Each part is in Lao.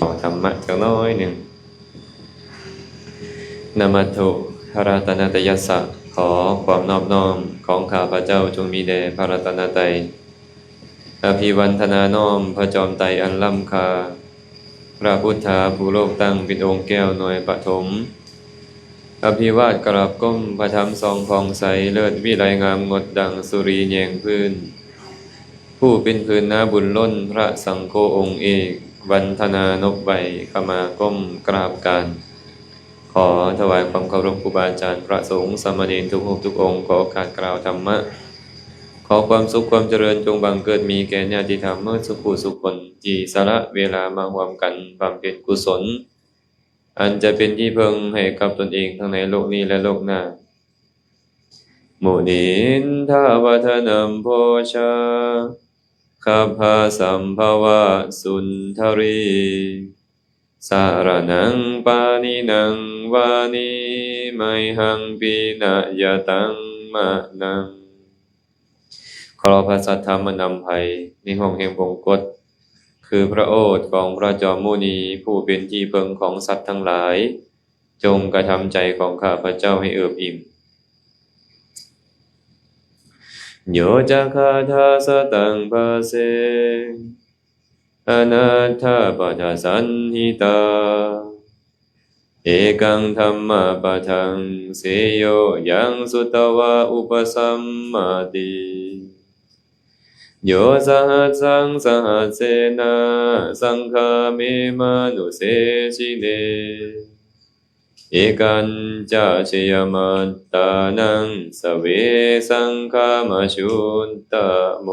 ຂໍທຳມະຈັກໜ້ອຍໜຶ່ງ. ນະມັດຖຸ ພະລັດຕະນະໄຕຍັດສະ ຂໍຄວາມນອບນ້ອມຂອງຂ້າພະເຈົ້າຈົ່ງມີແດ່ພະລັດຕະນະໄຕ. ອະພິວັນທະນານ້ອມພະຈອມໄຕອັນລ້ຳຄ່າ, ພະພຸດທາຜູ້ໂລກຕັ້ງເປັນອົງແກ້ວໜ່ວຍປະຖົມ. ອະພິວາດກາບກົ້ມພະທຳສ່ອງຜ່ອງໃສ, ເລີດວິໄລງາມງົດດັ່ງສຸຣີແຍງພື້ນ. ຜູ້ເປັນພື້ນນາບຸນລົ້ນ, ພະສັງໂຄອົງເອກ, ວັນທະນານົບໄຫວ້, ຂະມາກົ້ມກາບການ. ຂໍຖວາຍຄວາມເຄົາລົບຄູບາອາຈານ, ພະສົງ, ສາມະເນນທຸກຮູບທຸກອົງ, ຂໍໂອກາດກ່າວທຳມະ. ຂໍຄວາມສຸກຄວາມຈະເລີນຈົ່ງບັງເກີດມີແກ່ຍາດຕິທຳເໝິດສູ່ຜູ້ສູ່ຄົນ ທີ່ສະຫຼະເວລາມາຮ່ວມກັນບຳເພັນກຸສົນ ອັນຈະເປັນທີ່ເພິ່ງໃຫ້ກັບຕົນເອງທັງໃນໂລກນີ້ ແລະ ໂລກໜ້າ. ມຸນິນທາວະທະນັມໂພຊາ ຄັບພະສຳພະວະສຸນທະຣີ ສະລະນັງປະນິນັງວາມິ ໄມຫັງປິນະຍະຕັງມະນັງ. ເຄົາລົບພະສັດທຳມະນຳໄພ ໃນຫ້ອງແຫ່ງວົງກົດ ຄືພະໂອດຂອງພະຈອມມຸນີ ຜູ້ເປັນທີ່ເພິ່ງຂອງສັດທັງຫຼາຍ, ຈົ່ງກະທຳໃຈຂອງຂ້າພະເຈົ້າໃຫ້ເອິບອີ່ມ. ໂຍຈັກຂາທາສະຕັງພາເສ ອະນັດຖະປະທະສັນຫິຕາ ເອກັງທຳມະປະທັງ ເສໂຍຍັງສຸດຕະວາອຸປະສຳມະຕິ ໂຍສະຫັດສັງສະຫັດເສນາ ສັງຄາເມມານຸເສຊິເນ ເອກັນຈະຊະຍະມັດຕານັງ ສະເວສັງຄາມະຊຸດຕະໂມ.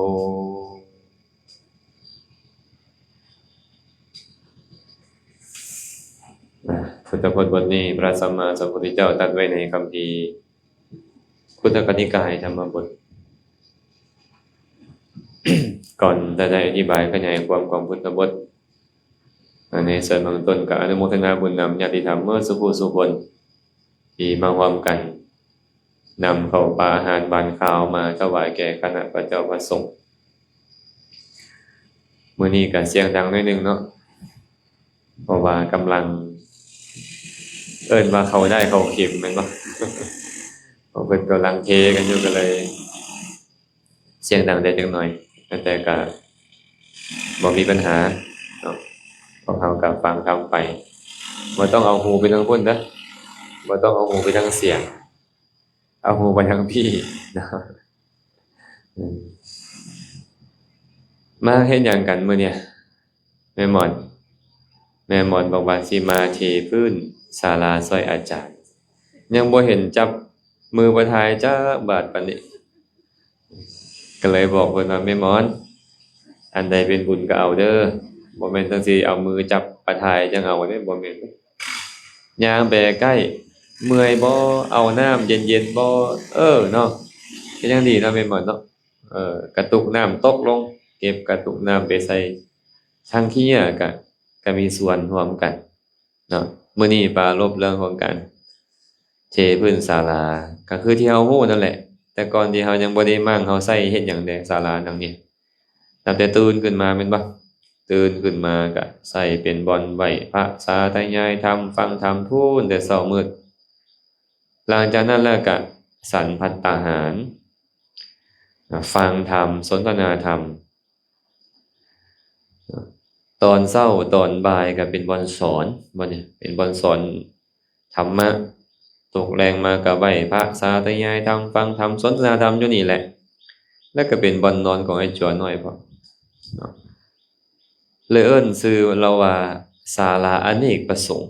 ພຸດທະພົດບົດນີ້ ພະສຳມາສຳພຸດທະເຈົ້າຕັດໄວ້ໃນຄຳພີຄຸດທະກະນິກາຍທຳມະບົດ. ກ່ອນຈະໄດ້ອະທິບາຍຂະຫຍາຍຄວາມຂອງພຸດທະບົດ ໃນສ່ວນເບື້ອງຕົ້ນ ກໍອະນຸໂມທະນາບຸນນຳຍາດຕິທຳເໝິດສູ່ຜູ້ສູ່ຄົນ ທີ່ມາຮ່ວມກັນ ນຳເຂົ້າປາອາຫານຫວານຄາວມາຖວາຍແກ່ຄະນະພະເຈົ້າພະສົງ. ມື້ນີ້ກໍສຽງດັງໜ້ອຍໜຶ່ງເນາະ ເພາະວ່າກຳລັງ ເອີ້ນວ່າເຂົ້າດ້າຍເຂົ້າເຂັມແມ່ນບໍ່? ເພິ່ນກຳລັງເທກັນຢູ່ ກໍເລີຍສຽງດັງໄດ້ຈັກໜ້ອຍ, ແຕ່ກໍບໍ່ມີບັນຫາເນາະ, ພວກເຮົາກໍຟັງທຳໄປ, ບໍ່ຕ້ອງເອົາຫູໄປທາງພຸ້ນເດີ, ບໍ່ຕ້ອງເອົາຫູໄປທາງສຽງ, ເອົາຫູໄປທາງພີ້ເນາະ. ອືມ ມາເຮັດຫຍັງກັນມື້ນີ້? ແມ່ໝອນ ແມ່ໝອນບອກວ່າຊິມາເທພື້ນສາລາຊ່ອຍອາຈານ, ຍັງບໍ່ເຫັນຈັບມືປະທາຍຈັກບາດປານນີ້. ກໍເລີຍບອກເພິ່ນວ່າ ແມ່ໝອນ ອັນໃດເປັນບຸນກໍເອົາເດີ, ບໍ່ແມ່ນຈັ່ງຊິເອົາມືຈັບປະທາຍຈັ່ງເອົາເດ້, ບໍ່ແມ່ນ. ຍ່າງໄປໃກ້ ເມື່ອຍບໍ່? ເອົານ້ຳເຢັນໆບໍ່? ເອີເນາະ, ກໍຍັງດີເນາະ ແມ່ໝອນເນາະ. ເອີ ກະຕຸກນ້ຳຕົກລົງ, ເກັບກະຕຸກນ້ຳໄປໃສ່ຖັງຂີ້ເຫຍື້ອ ກະ ກະມີສ່ວນຮ່ວມກັນເນາະ. ມື້ນີ້ປາລົບເລື່ອງຂອງການເທພື້ນສາລາ ກະຄືທີ່ເຮົາຮູ້ນັ້ນແຫຼະ, ແຕ່ກ່ອນທີ່ເຮົາຍັງບໍ່ໄດ້ໝັ້ງ ເຮົາໃຊ້ເຮັດຫຍັງແດ່ ສາລາຫຼັງນີ້? ນັບແຕ່ຕື່ນຂຶ້ນມາແມ່ນບໍ່? ຕື່ນຂຶ້ນມາກະໃຊ້ເປັນບ່ອນໄຫວ້ພະ ສາທະຍາຍທຳ ຟັງທຳ ພຸ້ນແຕ່ເຊົ້າມືດ. ຫຼັງຈາກນັ້ນແລ້ວກະສັນພັດຕາຫານ, ຟັງທຳ, ສົນທະນາທຳ. ຕອນເຊົ້າຕອນບ່າຍກໍເປັນບ່ອນສອນ, ບ່ອນນີ້ເປັນບ່ອນສອນທຳມະ, ຕົກແລງມາກໍໄຫວ້ພະ ສາທະຍາຍທຳ ຟັງທຳ ສົນທະນາທຳຢູ່ນີ້ແຫຼະ, ແລ້ວກໍເປັນບ່ອນນອນຂອງໄອ້ຈົວນ້ອຍພ້ອມເນາະ. ເລີຍເອີ້ນຊື່ລາວວ່າສາລາອະເນກປະສົງ,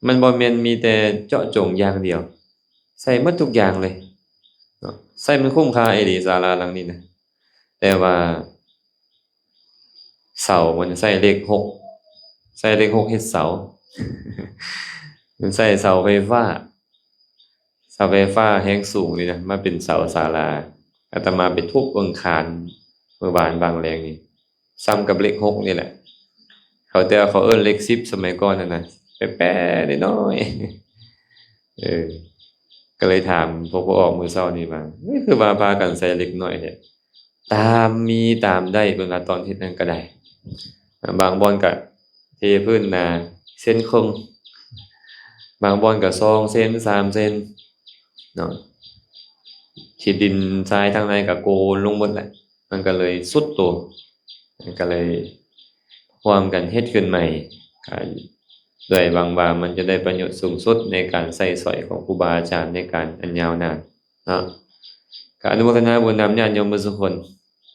ມັນບໍ່ແມ່ນມີແຕ່ເຈາະຈົງຢ່າງດຽວ, ໃສ່ໝົດທຸກຢ່າງເລີຍເນາະ, ໃສ່ມັນຄຸ້ມຄ່າອີ່ຫຼີສາລາຫຼັງນີ້ນະ. ແຕ່ວ່າເສົາມັນໃສ່ເລກຫົກ, ໃສ່ເລກຫົກເຮັດເສົາ, ມັນໃສ່ເສົາໄຟຟ້າ, ເສົາໄຟຟ້າແຮງສູງນີ້ນະ ມາເປັນເສົາສາລາ. ອາດຕະມາໄປທຸບເບິ່ງຄານມື້ວານບາງແລງນີ້ ສ່ຳກັບເລກຫົກນີ້ແຫຼະ. ເຂົາ ແຕ່ວ່າເຂົາເອີ້ນເລກສິບສະໄໝກ່ອນຫັ້ນນະ, ແປະໆນ້ອຍໆ. ເອີ ກໍເລີຍຖາມພວກຜູ້ອອກມື້ເຊົ້ານີ້ວ່າ ເອີ ຄືວ່າພາກັນໃສ່ເລກນ້ອຍແທ້? ຕາມມີຕາມໄດ້ ເພິ່ນວ່າຕອນເຮັດນັ້ນກໍໄດ້. ບາງບ່ອນກໍ ເທພື້ນໜາເຊັນເຄິ່ງ ບາງບ່ອນກໍສອງເຊັນ ສາມເຊັນເນາະ ທີ່ດິນຊາຍທາງໃນກໍໂກນລົງໝົດແຫຼະ ມັນກໍເລີຍຊຸດໂຕ ກໍເລີຍຮ່ວມກັນເຮັດຂຶ້ນໃໝ່ ກໍດ້ວຍຫວັງວ່າມັນຈະໄດ້ປະໂຫຍດສູງສຸດໃນການໃຊ້ສອຍຂອງຄູບາອາຈານໃນການອັນຍາວນານເນາະ. ກໍອະນຸໂມທະນາບຸນນຳຍາດໂຍມເບິດສູ່ຄົນ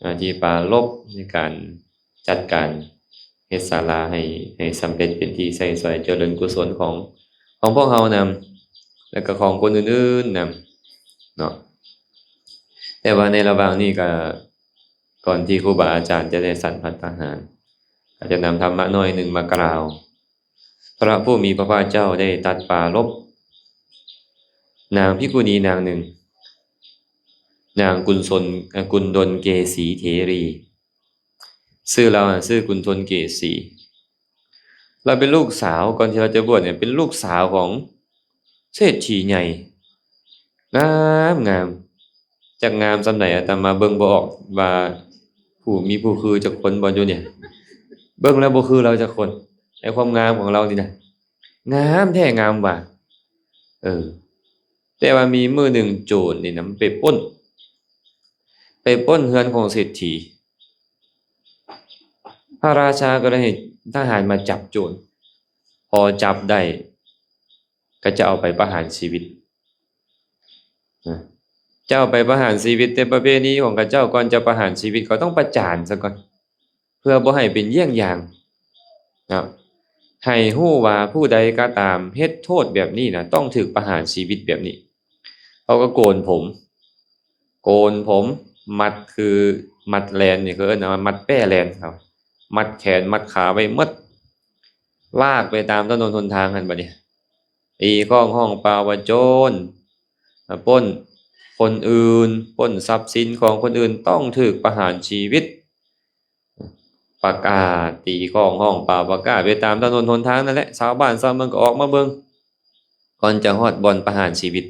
ອາ ທີ່ປາລົບໃນການຈັດການເຮັດສາລາໃຫ້ ໃຫ້ສຳເລັດເປັນທີ່ໃຊ້ສອຍຈະເລີນກຸສົນຂອງ ຂອງພວກເຮົານຳ ແລ້ວກໍຂອງຄົນອື່ນໆນຳເນາະ. ແຕ່ວ່າໃນລະຫວ່າງນີ້ກໍ ກ່ອນທີ່ຄູບາອາຈານຈະໄດ້ສັນພັດປະຫານ ກໍຈະນຳທຳມະໜ້ອຍໜຶ່ງມາກ່າວ. ພະຜູ້ມີພະພາກເຈົ້າໄດ້ຕັດປາລົບນາງພິກຂຸນີນາງໜຶ່ງ ນາງກຸນຊົນ ອາ ກຸນດົນເກສີເຖຣີ ຊື່ລາວຊື່ກຸນຊົນເກສີ ລາວເປັນລູກສາວ ກ່ອນທີ່ລາວຈະບວດນີ້ ເປັນລູກສາວຂອງເສດຖີໃຫຍ່ ງາມໆ. ຈັກງາມສ່ຳໃດອາດຕະມາເບິ່ງບໍ່ອອກວ່າຜູ້ ມີຜູ້ຄືຈັກຄົນບໍ່ຢູ່ນີ້ ເບິ່ງແລ້ວບໍ່ຄືລາວຈັກຄົນ. ໃນຄວາມງາມຂອງລາວນີ້ນະ ງາມແທ້ງາມວ່າ ເອີ ແຕ່ວ່າມີມື້ໜຶ່ງໂຈນນີ້ນະ ມັນໄປປຸ້ນ ໄປປຸ້ນເຮືອນຂອງເສດຖີ ພະລາຊາກໍເລີຍໃຫ້ທະຫານມາຈັບໂຈນ ພໍຈັບໄດ້ ກໍຈະເອົາໄປປະຫານຊີວິດ ຈະເອົາໄປປະຫານຊີວິດ ແຕ່ປະເພນີຂອງເຂົາເຈົ້າ ກ່ອນຈະປະຫານຊີວິດ ເຂົາຕ້ອງປະຈານຊະກ່ອນ ເພື່ອບໍ່ໃຫ້ເປັນເຢ້ຽງຢ່າງເນາະ ໃຫ້ຮູ້ວ່າຜູ້ໃດກໍຕາມເຮັດໂທດແບບນີ້ນະ ຕ້ອງຖືກປະຫານຊີວິດແບບນີ້. ເຂົາກໍໂກນຜົມ ໂກນຜົມ ມັດ ຄືມັດແລນນີ້ ເຂົາເອີ້ນວ່າມັດແປ້ແລນ ມັດແຂນມັດຂາໄວ້ໝົດ ລາກໄປຕາມຖະໜົນຫົນທາງຫັ້ນ. ບັດນີ້ຕີຄ້ອງຮ້ອງປ່າວວ່າ ໂຈນ ອາ ປຸ້ນຄົນອື່ນ ປຸ້ນຊັບສິນຂອງຄົນອື່ນ ຕ້ອງຖືກປະຫານຊີວິດ. ປະກາດ ຕີຄ້ອງຮ້ອງປ່າວປະກາດໄປຕາມຖະໜົນຫົນທາງນັ້ນແຫຼະ ຊາວບ້ານຊາວເມືອງກໍອອກມາເບິ່ງ ກ່ອນຈະຮອດບ່ອນປະຫານຊີວິດ.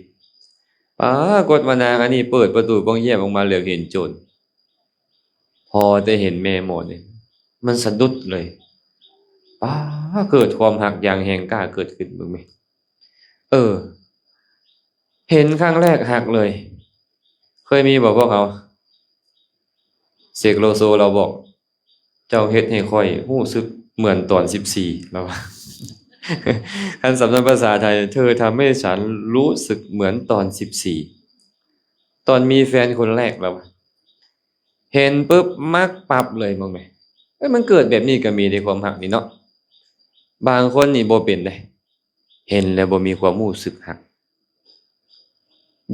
ປາກົດວ່ານາງອັນນີ້ເປີດປະຕູປ່ອງແຍບອອກມາ ເຫຼືອເຫັນໂຈນ ພໍແຕ່ເຫັນແມ່ໝົດນີ້ ມັນສະດຸດເລີຍ. ປາ ເກີດຄວາມຮັກຢ່າງແຮງກ້າເກີດຂຶ້ນ ເບິ່ງແມະ ເອີ ເຫັນຄັ້ງແລກຮັກເລີຍ. ເຄີຍມີບໍ່ພວກເຮົາ? ເສກໂລໂຊລາວບອກ ເຈົ້າເຮັດໃຫ້ຂ້ອຍຮູ້ສຶກເໝືອນຕອນສິບສີ່ ລາວວ່າ ຄັນສຳນວນພາສາໄທ ເທີທຳໃຫ້ສັນຮູ້ສຶກເໝືອນຕອນສິບສີ່ ຕອນມີແຟນຄົນແລກ ລາວວ່າ ເຫັນປຶບມັກປັບເລີຍ. ເບິ່ງແມະ ເອີ ມັນເກີດແບບນີ້ກໍມີເດ້ ຄວາມຮັກນີ້ເນາະ. ບາງຄົນນີ້ບໍ່ເປັນເດ້ ເຫັນແລ້ວບໍ່ມີຄວາມຮູ້ສຶກຮັກ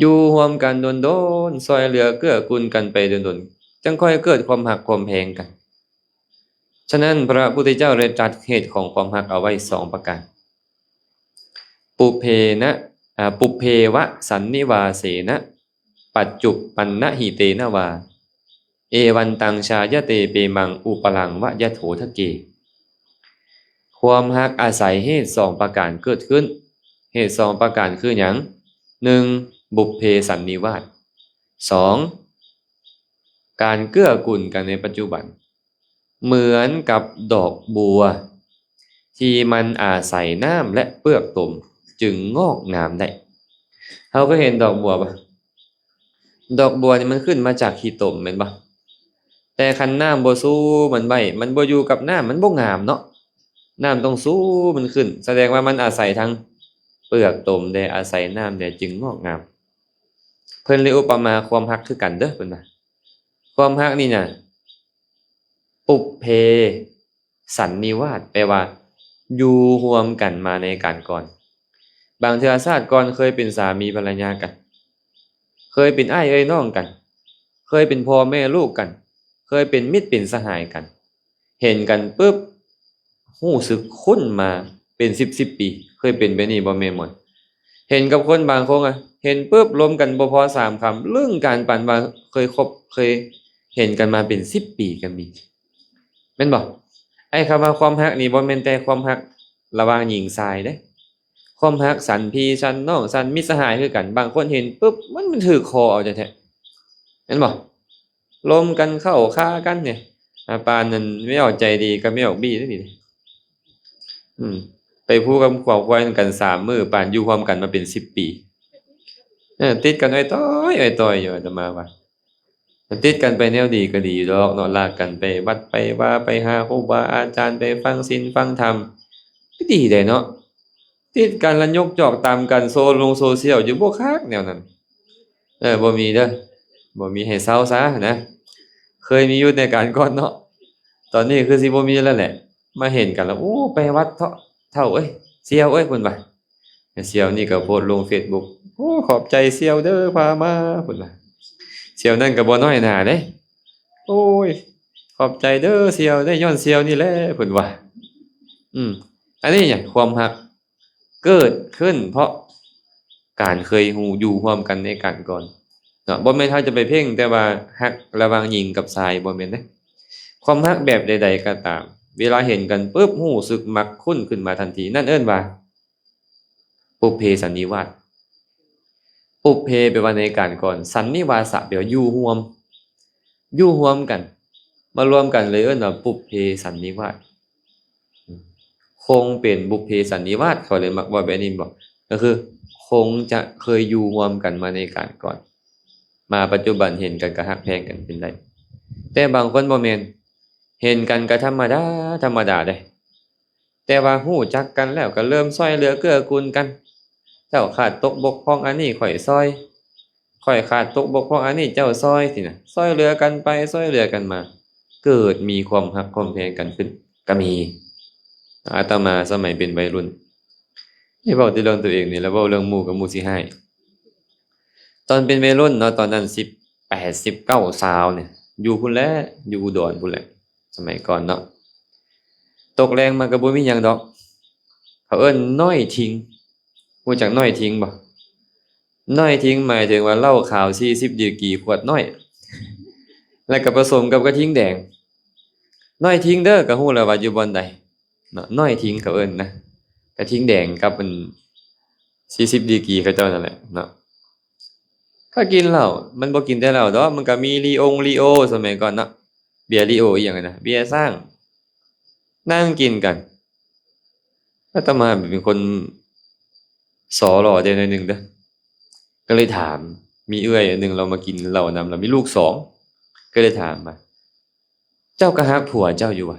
ຢູ່ຮ່ວມກັນດົນໆ ຊ່ອຍເຫຼືອເກື້ອກູນກັນໄປດົນໆ ຈັ່ງຄ່ອຍເກີດຄວາມຮັກຄວາມແພງກັນ. ສະນັ້ນ ພະພຸດທະເຈົ້າໄດ້ຕັດເຫດຂອງຄວາມຮັກເອົາໄວ້ສອງປະການ ປຸເພນະ ອາ ປຸເພວະສັນນິວາເສນະ ປັດຈຸປັນນະຫິເຕນະວາ ເອວັນຕັງຊາຍະເຕເປມັງ ອຸປະລັງວະຍະໂຖທະເກ. ຄວາມຮັກອາໄສເຫດສອງປະການເກີດຂຶ້ນ. ເຫດສອງປະການຄືຫຍັງ? ໜຶ່ງ ບຸບເພສັນນິວາດ. ສອງ ການເກື້ອກູນກັນໃນປັດຈຸບັນ. ເໝືອນກັບດອກບົວທີ່ມັນອາໄສນ້ຳ ແລະ ເປືອກຕົມຈຶ່ງງອກງາມໄດ້. ເຮົາເຄີຍເຫັນດອກບົວບໍ່? ດອກບົວນີ້ມັນຂຶ້ນມາຈາກຂີ້ຕົມແມ່ນບໍ່? ແຕ່ຄັນນ້ຳບໍ່ຊູມັນໄວ້ ມັນບໍ່ຢູ່ກັບນ້ຳ ມັນບໍ່ງາມເນາະ. ນ້ຳຕ້ອງຊູມັນຂຶ້ນ ສະແດງວ່າມັນອາໄສທັງເປືອກຕົມແດ່ ອາໄສນ້ຳແດ່ ຈຶ່ງງອກງາມ. ເພິ່ນເລີຍອຸປະມາຄວາມຮັກຄືກັນເດີ້ ເພິ່ນວ່າ ຄວາມຮັກນີ້ນະ ປຸບເພສັນນິວາດ ແປວ່າຢູ່ຮ່ວມກັນມາໃນການກ່ອນ. ບາງເທື່ອຊາດກ່ອນເຄີຍເປັນສາມີພັນລະຍາກັນ, ເຄີຍເປັນອ້າຍເອື້ອຍນ້ອງກັນ, ເຄີຍເປັນພໍ່ແມ່ລູກກັນ, ເຄີຍເປັນມິດເປັນສະຫາຍກັນ, ເຫັນກັນປຶບ ຮູ້ສຶກຄຸ້ນມາເປັນສິບສິບປີ. ເຄີຍເປັນແບບນີ້ບໍ່ແມ່ໝວນ? ເຫັນກັບຄົນບາງຄົນອະ ເຫັນປຶບລົມກັນບໍ່ພໍສາມຄຳ ລຶ້ງກັນປານວ່າເຄີຍຄົບເຄີຍເຫັນກັນມາເປັນສິບປີກໍມີ ແມ່ນບໍ່? ໄອ້ຄຳວ່າຄວາມຮັກນີ້ບໍ່ແມ່ນແຕ່ຄວາມຮັກລະຫວ່າງຍິງຊາຍເດ້. ຄວາມຮັກສັນພີ່ສັນນ້ອງສັນມິດສະຫາຍຄືກັນ. ບາງຄົນເຫັນປຶບ ມັນ ມັນຖືກຄໍເອົາແທ້ໆ ແມ່ນບໍ່? ລົມກັນເຂົ້າຄາກັນນີ້ ອາ ປານນັ້ນແມ່ອອກໃຈດີກັບແມ່ອອກບີເດ້ນີ້. ອືມ ໄປພູກັບຂົວຄວາຍນຳກັນສາມມື້ ປານຢູ່ຮ່ວມກັນມາເປັນສິບປີ. ເອີ ຕິດກັນອ້ອຍຕ້ອຍ ອ້ອຍຕ້ອຍຢູ່ ອາດຕະມາວ່າ. ຕິດກັນໄປແນວດີກໍດີຢູ່ດອກເນາະ, ລາກກັນໄປວັດໄປວາ, ໄປຫາຄູບາອາຈານ, ໄປຟັງສິນຟັງທຳ, ກໍດີເດ້ເນາະ. ຕິດກັນລະຍົກຈອກຕຳກັນ ໂຊລົງໂຊຊຽວຢູ່ ບໍ່ຄັກແນວນັ້ນ. ເອີ ບໍ່ມີເດີ້, ບໍ່ມີ, ໃຫ້ເຊົາຊະນະ. ເຄີຍມີຢູ່ແຕ່ການກ່ອນເນາະ, ຕອນນີ້ຄືຊິບໍ່ມີແລ້ວແຫຼະ. ມາເຫັນກັນລະ ໂອ້ ໄປວັດເຖາະ ເຖົ້າເອີຍ, ສ່ຽວເອີຍ ເພິ່ນວ່າ. ສ່ຽວນີ້ກໍໂພສລົງເຟສບຸກ ໂອ້ ຂອບໃຈສ່ຽວເດີ້ ພາມາ ເພິ່ນວ່າ. ສ່ຽວນັ້ນກໍບໍ່ນ້ອຍໜ້າເດ້, ໂອ້ຍ ຂອບໃຈເດີ້ສ່ຽວເດີ້ ຍ້ອນສ່ຽວນີ້ແຫຼະ ເພິ່ນວ່າ. ອືມ ອັນນີ້ຫຍັງ? ຄວາມຮັກເກີດຂຶ້ນເພາະການເຄີຍຢູ່ຮ່ວມກັນໃນການກ່ອນເນາະ. ບໍ່ແມ່ນເຮົາຈະໄປເພັ່ງແຕ່ວ່າຮັກລະຫວ່າງຍິງກັບຊາຍ, ບໍ່ແມ່ນເດ້. ຄວາມຮັກແບບໃດໆກໍຕາມ ເວລາເຫັນກັນປຶບ ຮູ້ສຶກມັກຄຸ້ນຂຶ້ນມາທັນທີ, ນັ້ນເອີ້ນວ່າ ປຸບເພສັນນິວາດ. ປຸບເພແປວ່າໃນການກ່ອນ, ສັນນິວາສະແປວ່າຢູ່ຮ່ວມ, ຢູ່ຮ່ວມກັນ, ມາລວມກັນເລີຍເອີ້ນວ່າປຸບເພສັນນິວາດ. ຄົງເປັນບຸບເພສັນນິວາດ, ເຂົາເລີຍມັກເວົ້າແບບນີ້ບໍ? ກໍຄືຄົງຈະເຄີຍຢູ່ຮ່ວມກັນມາໃນການກ່ອນ, ມາປັດຈຸບັນເຫັນກັນກໍຮັກແພງກັນຂຶ້ນໄດ້. ແຕ່ບາງຄົນບໍ່ແມ່ນ, ເຫັນກັນກໍທຳມະດາ, ທຳມະດາເດ້. ແຕ່ວ່າຮູ້ຈັກກັນແລ້ວກໍເລີ່ມຊ່ອຍເຫຼືອເກື້ອກູນກັນ, ເຈົ້າຂາດຕົກບົກຜ່ອງອັນນີ້ຂ້ອຍຊ່ອຍ, ຂ້ອຍຂາດຕົກບົກຜ່ອງອັນນີ້ເຈົ້າຊ່ອຍ, ຊີ້ນະ, ຊ່ອຍເຫຼືອກັນໄປຊ່ອຍເຫຼືອກັນມາ, ເກີດມີຄວາມຮັກຄວາມແພງກັນຂຶ້ນກໍມີ. ອາດຕະມາສະໄໝເປັນໄວລຸ້ນ, ນີ້ເວົ້າແຕ່ເລື່ອງຕົວເອງນີ້ແຫຼະ, ເວົ້າເລື່ອງໝູ່ກໍໝູ່ຊິຮ້າຍ. ຕອນເປັນໄວລຸ້ນເນາະ, ຕອນນັ້ນສິບແປດ ສິບເກົ້າ ຊາວນີ້, ຢູ່ພຸ້ນແຫຼະ, ຢູ່ອຸດອນພຸ້ນແຫຼະ. ສະໄໝກ່ອນເນາະ, ຕົກແລງມາກໍບໍ່ມີຫຍັງດອກ, ເຂົາເອີ້ນນ້ອຍທິງ. ຮູ້ຈັກນ້ອຍທິງບໍ່? ນ້ອຍທິງໝາຍເຖິງວ່າເຫຼົ້າຂາວສີ່ສິບດີກຣີຂວດນ້ອຍ, ແລ້ວກໍປະສົມກັບກະທິງແດງ. ນ້ອຍທິງເດີ, ກໍຮູ້ແລ້ວວ່າຢູ່ບ່ອນໃດເນາະ, ນ້ອຍທິງເຂົາເອີ້ນນະ, ກະທິງແດງກັບອັນສີ່ສິບດີກຣີເຂົາເຈົ້ານັ້ນແຫຼະເນາະ. ກໍກິນເຫຼົ້າ, ມັນບໍ່ກິນແຕ່ເຫຼົ້າດອກ, ມັນກໍມີລີອົງລີໂອ ສະໄໝກ່ອນເນາະ, ເບຍລີໂອອີ່ຫຍັງນະ, ເບຍຊ້າງ, ນັ່ງກິນກັນ. ອາດຕະມາເປັນຄົນສໍຫຼໍ່ແດ່ໜ້ອຍໜຶ່ງເດີ, ກໍເລີຍຖາມ, ມີເອື້ອຍອັນໜຶ່ງລາວມາກິນເຫຼົ້ານຳ, ລາວມີລູກສອງ, ກໍເລີຍຖາມວ່າ ເຈົ້າກໍຮັກຜົວເຈົ້າຢູ່ຫວາ?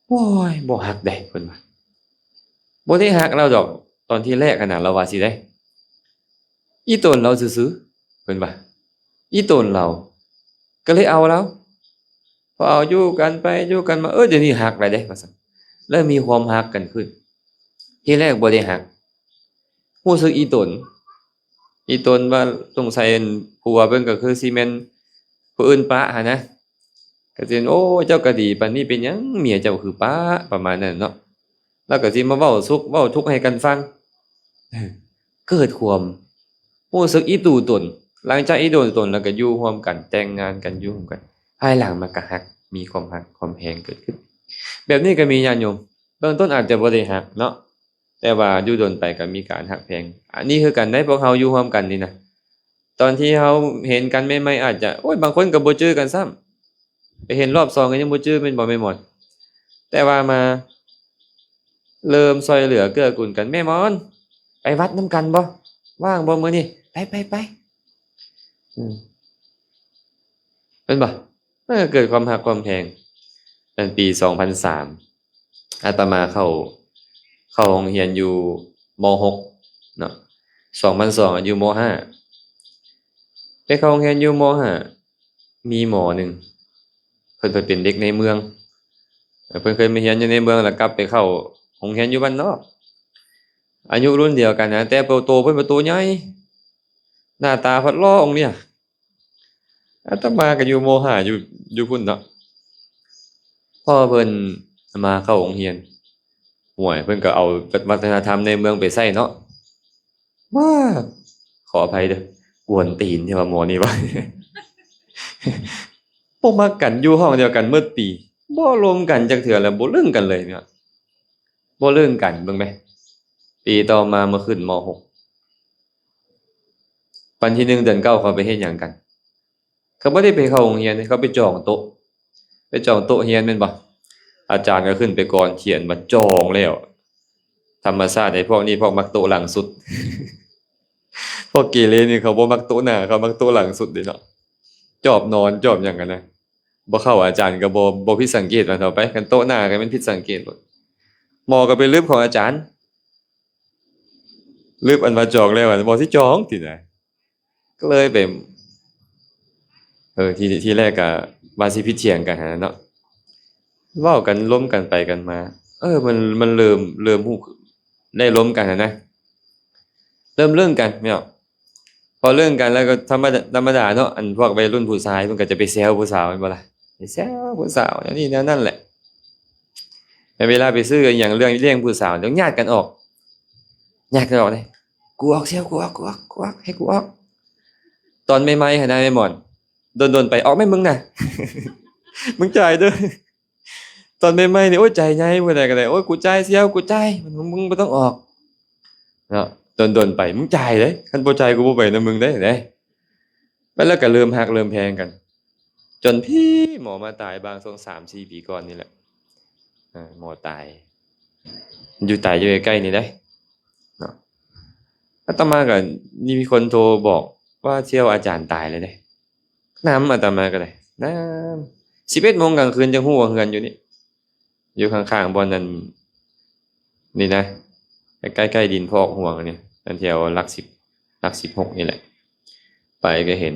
ໂອ້ຍ ບໍ່ຮັກໃດ ເພິ່ນວ່າ. ບໍ່ໄດ້ຮັກລາວດອກ ຕອນທີແລກຫັ້ນນະ ລາວວ່າຊີ້ເດ້. ອີ່ຕົນລາວຊື່ໆ ເພິ່ນວ່າ. ອີ່ຕົນລາວ ກໍເລີຍເອົາລາວ. ພໍເອົາຢູ່ກັນໄປຢູ່ກັນມາ ເອີ ດຽວນີ້ຮັກແລ້ວເດ້ ວ່າຊັ້ນ. ເລີ່ມມີຄວາມຮັກກັນຂຶ້ນ. ທີແລກບໍ່ໄດ້ຮັກ ຮູ້ສຶກອີ່ຕົນ ອີ່ຕົນວ່າສົງໄສອັນຜົວເພິ່ນກໍຄືຊິແມ່ນຜູ້ອື່ນປະຫັ້ນນະ. ກໍຊິເປັນ ໂອ້ ເຈົ້າກໍດີປານນີ້ ເປັນຫຍັງເມຍເຈົ້າຄືປະ ປະມານນັ້ນເນາະ. ແລ້ວກໍຊິມາເວົ້າສຸກເວົ້າທຸກໃຫ້ກັນຟັງ ເກີດຄວາມຮູ້ສຶກອີ່ຕູຕົນ. ຫຼັງຈາກອີ່ຕູຕົນແລ້ວກໍຢູ່ຮ່ວມກັນ ແຕ່ງງານກັນ ຢູ່ຮ່ວມກັນ ພາຍຫຼັງມັນກໍຮັກ ມີຄວາມຮັກຄວາມແພງເກີດຂຶ້ນ. ແບບນີ້ກໍມີ ຍາດໂຍມ. ເບື້ອງຕົ້ນອາດຈະບໍ່ໄດ້ຮັກເນາະ ແຕ່ວ່າຢູ່ດົນໄປກໍມີການຮັກແພງ. ອັນນີ້ຄືກັນໄດ໋ ພວກເຮົາຢູ່ຮ່ວມກັນນີ້ນະ ຕອນທີ່ເຮົາເຫັນກັນໃໝ່ໆ ອາດຈະ ໂອ້ຍ ບາງຄົນກໍບໍ່ຈື່ກັນຊ້ຳ ໄປເຫັນລອບສອງກໍຍັງບໍ່ຈື່ ແມ່ນບໍ່ແມ່ໝອນ? ແຕ່ວ່າມາເລີ່ມຊ່ອຍເຫຼືອເກື້ອກູນກັນ ແມ່ໝອນ ໄປວັດນຳກັນບໍ່? ວ່າງບໍ່ມື້ນີ້? ໄປ ໄປ ໄປ ອືມ ແມ່ນບໍ່? ມັນກໍເກີດຄວາມຮັກຄວາມແພງ. ນັ້ນປີສອງພັນສາມ ອາດຕະມາເຂົ້າ ເຂົ້າໂຮງຮຽນຢູ່ ມໍຫົກເນາະ ສອງພັນສອງ ຢູ່ ມໍຫ້າ ໄປເຂົ້າໂຮງຮຽນຢູ່ ມໍຫ້າ ມີໝໍໜຶ່ງ ເພິ່ນໄປເປັນເດັກໃນເມືອງ ເພິ່ນເຄີຍມາຮຽນຢູ່ໃນເມືອງ ແລ້ວກັບໄປເຂົ້າໂຮງຮຽນຢູ່ບ້ານນອກ. ອາຍຸລຸ້ນດຽວກັນນະ ແຕ່ໂຕເພິ່ນໂຕໃຫຍ່ ໜ້າຕາພັດຫຼໍ່ອົງເນຍ. ອາດຕະມາກໍຢູ່ ມໍຫ້າ ຢູ່ ຢູ່ພຸ້ນເນາະ. ພໍເພິ່ນມາເຂົ້າໂຮງຮຽນ ໂອ້ຍ ເພິ່ນກໍເອົາວັດທະນະທຳໃນເມືອງໄປໃຊ້ເນາະ. ວ້າ ຂໍອະໄພເດີ້ ກວນຕີນທີ່ວ່າໝໍນີ້ວ່າ ບໍ່ມັກກັນ ຢູ່ຫ້ອງດຽວກັນໝົດປີ ບໍ່ລົມກັນຈັກເທື່ອ ແລ້ວບໍ່ລຶ້ງກັນເລີຍເນາະ ບໍ່ລຶ້ງກັນ. ເບິ່ງໄປ ປີຕໍ່ມາມາຂຶ້ນ ມໍຫົກ ວັນທີໜຶ່ງ ເດືອນເກົ້າ ເຂົາໄປເຮັດຫຍັງກັນ? ເຂົາບໍ່ໄດ້ໄປເຂົ້າໂຮງຮຽນເດ້ ເຂົາໄປຈອງໂຕະ ໄປຈອງໂຕະຮຽນແມ່ນບໍ່? ອາຈານກໍຂຶ້ນໄປກ່ອນຂຽນວ່າຈອງແລ້ວ. ທຳມະຊາດໄອ້ພວກນີ້ ພວກມັກໂຕະຫຼັງສຸດ. ພວກເກເລນີ້ເຂົາບໍ່ມັກໂຕະໜ້າ, ເຂົາມັກໂຕະຫຼັງສຸດເດ້ເນາະ. ຈອບນອນ ຈອບຫຍັງຫັ້ນນະ. ບໍ່ເຂົ້າອາຈານກໍບໍ່ ບໍ່ຜິດສັງເກດວ່າເທົ່າໄປ, ຄັນໂຕະໜ້າກໍແມ່ນຜິດສັງເກດໂລດ. ໝໍກໍໄປລຶບຂອງອາຈານ, ລຶບອັນວ່າຈອງແລ້ວ ໝໍຊິຈອງຕິນະ. ກໍເລີຍໄປ ເອີ ທີ ທີແລກກໍວ່າຊິຜິດຖຽງກັນຫັ້ນນະເນາະ, ເວົ້າກັນລົມກັນໄປກັນມາ. ເອີ ມັນ ມັນເລີ່ມ ເລີ່ມຮູ້ ໄດ້ລົມກັນຫັ້ນນະ, ເລີ່ມເລິ້ງກັນແມ່ນບໍ່? ພໍເລິ້ງກັນແລ້ວກໍທຳມະດາ ທຳມະດາເນາະ, ອັນພວກໄວລຸ້ນຜູ້ຊາຍເພິ່ນກໍຈະໄປແຊວຜູ້ສາວແມ່ນບໍ່ລະ? ໄປແຊວຜູ້ສາວແນວນີ້ແນວນັ້ນແຫຼະ. ແຕ່ເວລາໄປຊື້ອີ່ຫຍັງ ເລື່ອງລ້ຽງຜູ້ສາວ ຕ້ອງຍາດກັນອອກ, ຍາດກັນອອກເດ້. ກູອອກ ແຊວ ກູອອກ ກູອອກ ກູອອກ ໃຫ້ກູອອກ. ຕອນໃໝ່ໆຫັ້ນນະແມ່ໝອນ, ດົນໆໄປ ອອກແມ່ມຶງນະ ມຶງຈ່າຍເດີ້. ຕອນໃໝ່ໆນີ້ ໂອ້ຍ ໃຈໃຫຍ່ ຜູ້ໃດກໍໄດ້ ໂອ້ຍ ກູຈ່າຍ ແຊວ ກູຈ່າຍ ມຶງ ມຶງບໍ່ຕ້ອງອອກເນາະ. ດົນໆໄປ ມຶງຈ່າຍເດ້, ຄັນບໍ່ຈ່າຍ ກູບໍ່ໄປນຳມຶງເດ້ ເດ້. ແລ້ວກໍເລີ່ມຮັກເລີ່ມແພງກັນ ຈົນພີ້ໝໍມາຕາຍບາງຊ່ວງສາມສີ່ປີກ່ອນນີ້ແຫຼະ. ເອີ ໝໍຕາຍ ຢູ່ ຕາຍຢູ່ໃກ້ໆນີ້ເດ້ເນາະ. ອາດຕະມາກໍມີຄົນໂທບອກວ່າ ແຊວອາຈານຕາຍແລ້ວເດ້. ນຳ ອາດຕະມາກໍໄດ້ ນຳ ສິບເອັດໂມງກາງຄືນ ຈັ່ງຮູ້ວ່າເຮືອນຢູ່ນີ້ ຢູ່ຂ້າງໆບ່ອນນັ້ນນີ້ນະ, ໃກ້ໆ ໃກ້ໆດິນພອກຫວງນີ້ ອັນແຖວຫຼັກສິບ ຫຼັກສິບຫົກນີ້ແຫຼະ. ໄປກໍເຫັນ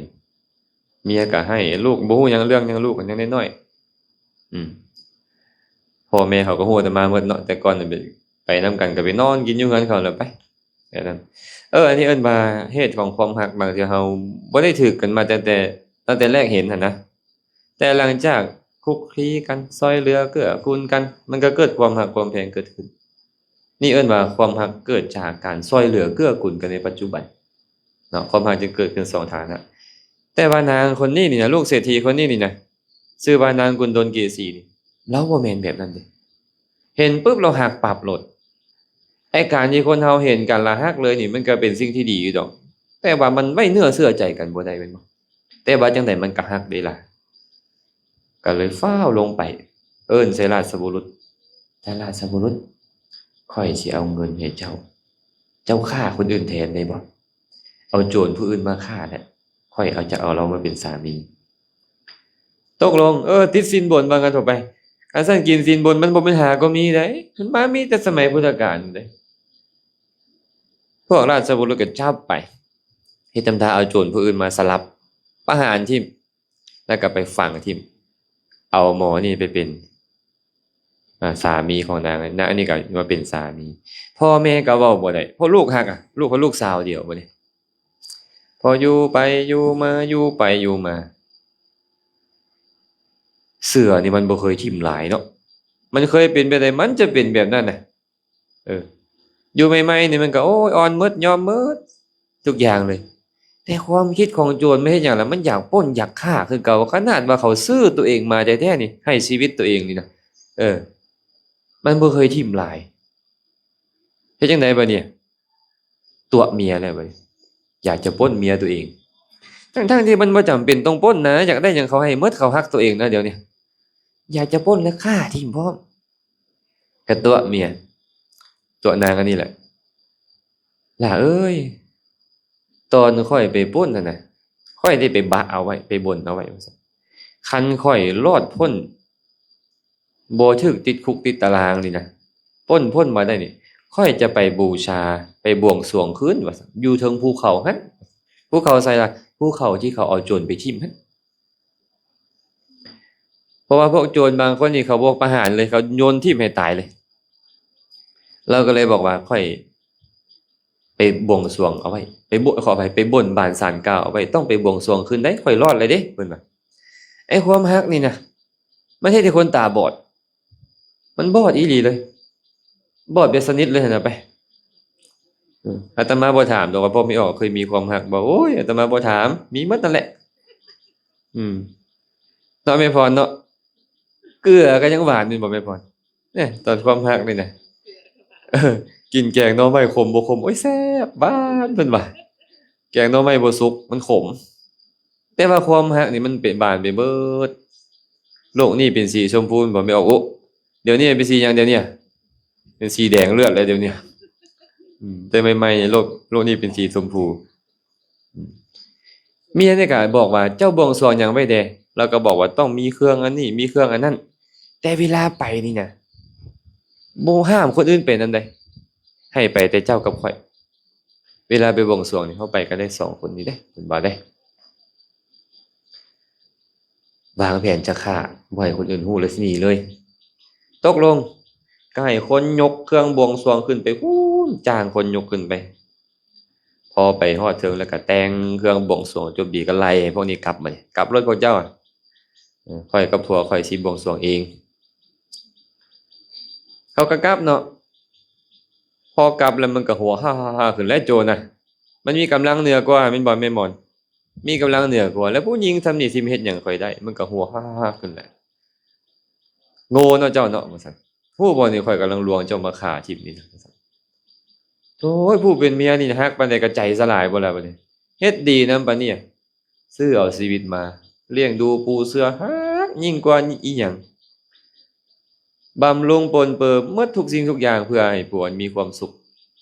ເມຍກໍໄຫ້ ລູກບໍ່ຮູ້ຫຍັງ ເລື່ອງຫຍັງ ລູກກໍຍັງນ້ອຍໆ. ອືມ ພໍ່ແມ່ເຂົາກໍຮູ້ອາດຕະມາໝົດເນາະ, ແຕ່ກ່ອນໄປນຳກັນ ກໍໄປນອນກິນຢູ່ເຮືອນເຂົາແລ້ວໄປ ແບບນັ້ນ. ເອີ ອັນນີ້ເອີ້ນວ່າເຫດຂອງຄວາມຮັກ, ບາງເທື່ອເຮົາບໍ່ໄດ້ຖືກກັນມາຕັ້ງແຕ່ ຕັ້ງແຕ່ແລກເຫັນຫັ້ນນະ, ແຕ່ຫຼັງຈາກຄຸກຄີກັນ ຊ່ອຍເຫຼືອເກື້ອກູນກັນ ມັນກໍເກີດຄວາມຮັກຄວາມແພງເກີດຂຶ້ນ. ນີ້ເອີ້ນວ່າຄວາມຮັກເກີດຈາກການຊ່ອຍເຫຼືອເກື້ອກູນກັນໃນປັດຈຸບັນເນາະ, ຄວາມຮັກຈຶ່ງເກີດຂຶ້ນສອງຖານະ. ແຕ່ວ່ານາງຄົນນີ້ນີ້ນະ, ລູກເສດຖີຄົນນີ້ນີ້ນະ, ຊື່ວ່ານາງກຸນດົນເກສີນີ້, ລາວບໍ່ແມ່ນແບບນັ້ນເດ້. ເຫັນປຶບລາວຮັກປັບໂລດ. ໄອ້ການທີ່ຄົນເຮົາເຫັນກັນລະຮັກເລີຍນີ້ ມັນກໍເປັນສິ່ງທີ່ດີຢູ່ດອກ, ແຕ່ວ່າມັນໄວ້ເນື້ອເຊື່ອໃຈກັນບໍ່ໄດ້ແມ່ນບໍ່? ແຕ່ວ່າຈັ່ງໃດມັນກໍຮັກເດ້ລະ. ກໍເລີຍຟ້າວລົງໄປເອີ້ນໃສ່ລາຊະບຸລຸດ, ທ່ານລາຊະບຸລຸດ, ຂ້ອຍຊິເອົາເງິນໃຫ້ເຈົ້າ, ເຈົ້າຂ້າຄົນອື່ນແທນໄດ້ບໍ່? ເອົາໂຈນຜູ້ອື່ນມາຂ້າແຫຼະ, ຂ້ອຍເອົາ ຈະເອົາລາວມາເປັນສາມີ. ຕົກລົງ, ເອີ, ຕິດສິນບົນວ່າຊັ້ນເຖາະໄປ. ຄັນຊັ້ນກິນສິນບົນມັນບໍ່ແມ່ນຫາກໍມີໃດ, ມັນມາມີແຕ່ສະໄໝພຸດທະການພຸ້ນເດ້. ພວກລາຊະບຸລຸດກໍຈັບໄປ, ເຮັດທຳທ່າເອົາໂຈນຜູ້ອື່ນມາສະຫຼັບ, ປະຫານຖິ້ມ, ແລ້ວກໍໄປຝັງຖິ້ມ, ເອົາໝໍນີ້ໄປເປັນ ອ່າ ສາມີຂອງນາງ, ນາງອັນນີ້ກໍມາເປັນສາມີ. ພໍ່ແມ່ກໍເວົ້າບໍ່ໄດ້, ເພາະລູກຮັກອະ, ລູກເຂົາລູກສາວດຽວບັດນີ້. ພໍຢູ່ໄປຢູ່ມາ, ຢູ່ໄປຢູ່ມາ, ເສືອນີ້ມັນບໍ່ເຄີຍຖິ້ມຫຼາຍເນາະ, ມັນເຄີຍເປັນແບບໃດ ມັນຈະເປັນແບບນັ້ນນະ. ເອີ ຢູ່ໃໝ່ໆນີ້ມັນກໍ ໂອ້ຍ ອ່ອນໝົດ ຍອມໝົດທຸກຢ່າງເລີຍ. ແຕ່ຄວາມຄິດຂອງໂຈນມັນເຮັດຫຍັງລະ? ມັນຢາກປຸ້ນຢາກຂ້າຄືເກົ່າ, ຂະໜາດວ່າເຂົາຊື້ຕົວເອງມາແທ້ໆນີ້, ໃຫ້ຊີວິດຕົວເອງນີ້ນະ, ເອີ ມັນບໍ່ເຄີຍຖິ້ມຫຼາຍ. ເຮັດຈັ່ງໃດບັດນີ້? ຕົວະເມຍແລ້ວບັດນີ້, ຢາກຈະປຸ້ນເມຍຕົວເອງ, ທັງໆທີ່ມັນບໍ່ຈຳເປັນຕ້ອງປຸ້ນນະ, ຢາກໄດ້ຫຍັງເຂົາໃຫ້ໝົດ, ເຂົາຮັກຕົວເອງນະດຽວນີ້. ຢາກຈະປຸ້ນແລະຂ້າຖິ້ມພ້ອມ. ກະຕົວະເມຍ, ຕົວະນາງອັນນີ້ແຫຼະ. ຫຼ້າເອີຍ, ຕອນຂ້ອຍໄປປຸ້ນຫັ້ນນະ, ຂ້ອຍໄດ້ໄປບະເອົາໄວ້, ໄປບົນເອົາໄວ້ວ່າຊັ້ນ, ຄັນຂ້ອຍລອດພົ້ນ, ບໍ່ຖືກຕິດຄຸກຕິດຕາລາງນີ້ນະ, ປົ້ນພົ້ນມາໄດ້ນີ້, ຂ້ອຍຈະໄປບູຊາ, ໄປບວງສວງຄືນວ່າຊັ້ນ, ຢູ່ເທິງພູເຂົາຫັ້ນ. ພູເຂົາໃສລະ? ພູເຂົາທີ່ເຂົາເອົາໂຈນໄປຖິ້ມຫັ້ນ. ເພາະວ່າພວກໂຈນບາງຄົນນີ້ເຂົາບໍ່ປະຫານເລີຍ, ເຂົາໂຍນຖິ້ມໃຫ້ຕາຍເລີຍ. ລາວກໍເລີຍບອກວ່າ ຂ້ອຍໄປບວງສວງເອົາໄວ້, ໄປບົນ, ຂໍອະໄພ, ໄປບົນບານສານກ່າວເອົາໄວ້, ຕ້ອງໄປບວງສວງຄືນໄດ໋, ຂ້ອຍລອດແລ້ວເດ້, ເພິ່ນວ່າ. ໄອ້ຄວາມຮັກນີ້ນະ, ມັນເຮັດໃຫ້ຄົນຕາບອດ, ມັນບອດອີ່ຫຼີເລີຍ. ບອດແບບສະໜິດເລີຍຫັ້ນນະໄປ. ອາດຕະມາບໍ່ຖາມດອກວ່າພໍ່ແມ່ອອກເຄີຍມີຄວາມຮັກບໍ່? ໂອ້ຍ ອາດຕະມາບໍ່ຖາມ, ມີໝົດນັ້ນແຫຼະ. ອືມ ເນາະແມ່ພອນເນາະ, ເກືອກໍຍັງຫວານແມ່ນບໍ່ແມ່ພອນ? ເນຍ ຕອນຄວາມຮັກນີ້ນະ, ເອີ ກິນແກງໜໍ່ໄມ້ຂົມບໍ່ຂົມ? ໂອ້ຍ ແຊບ ຫວານ ເພິ່ນວ່າ, ແກງໜໍ່ໄມ້ບໍ່ສຸກ ມັນຂົມ. ແຕ່ວ່າຄວາມຮັກນີ້ມັນເປັນບານໄປເບິດ. ໂລກນີ້ເປັນສີຊົມພູບໍ່ແມ່ອອກ? ໂອ້ ດຽວນີ້ເປັນສີຫຍັງ? ດຽວນີ້ເປັນສີແດງເລືອດແລ້ວ ດຽວນີ້. ອືມ ແຕ່ໃໝ່ໆ ໂລກ ໂລກນີ້ເປັນສີຊົມພູ. ອືມ ເມຍນີ້ກໍບອກວ່າ ເຈົ້າບວງສວງຫຍັງໄວ້ແດ່? ລາວກໍບອກວ່າ ຕ້ອງມີເຄື່ອງອັນນີ້ ມີເຄື່ອງອັນນັ້ນ. ແຕ່ເວລາໄປນີ້ນະ ບໍ່ຫ້າມຄົນອື່ນໄປນຳໃດ ໃຫ້ໄປແຕ່ເຈົ້າກັບຂ້ອຍ. ເວລາໄປບວງສວງນີ້ ເຮົາໄປກັນໄດ້ສອງຄົນນີ້ເດ້ ເພິ່ນວ່າເດ້. ວາງແຜນຈະຂ້າ ບໍ່ໃຫ້ຄົນອື່ນຮູ້ ແລ້ວຊິໜີເລີຍ. ຕົກລົງ ກໍໃຫ້ຄົນຍົກເຄື່ອງບວງສວງຂຶ້ນໄປພຸ້ນ ຈ້າງຄົນຍົກຂຶ້ນໄປ. ພໍໄປຮອດເທິງແລ້ວກໍແຕ່ງເຄື່ອງບວງສວງຈົບດີ ກໍໄລ່ໃຫ້ພວກນີ້ກັບ ບາດນີ້ກັບໂລດພວກເຈົ້າ. ເອີ ຂ້ອຍກັບຜົວຂ້ອຍຊິບວງສວງເອງ. ເຂົາກໍກັບເນາະ. ພໍກັບແລ້ວມັນກໍຫົວຮາໆໆຂຶ້ນແລ້ວ ໂຈນນະ. ມັນມີກຳລັງເໜືອກວ່າແມ່ນບໍ່ແມ່ໝອນ? ມີກຳລັງເໜືອກວ່າ ແລ້ວຜູ້ຍິງສ່ຳນີ້ຊິມາເຮັດຫຍັງຂ້ອຍໄດ້? ມັນກໍຫົວຮາໆຂຶ້ນແລ້ວ. ໂງ່ເນາະເຈົ້າເນາະ ວ່າຊັ້ນ. ຮູ້ບໍ່ນີ້ ຂ້ອຍກຳລັງລວງເຈົ້າມາຂ້າທິ້ມນີ້ນະ ວ່າຊັ້ນ. ໂອ້ຍ ຜູ້ເປັນເມຍນີ້ຮັກປານໃດກໍໃຈສະຫຼາຍບໍ່ລະບາດນີ້. ເຮັດດີນຳປານນີ້ ຊື້ເອົາຊີວິດມາ ລ້ຽງດູປູເສືອ ຮັກຍິ່ງກວ່າອີ່ຫຍັງ. ບຳລຸງປົນເປີໝົດທຸກສິ່ງທຸກຢ່າງ ເພື່ອໃຫ້ຜົວມີຄວາມສຸກ.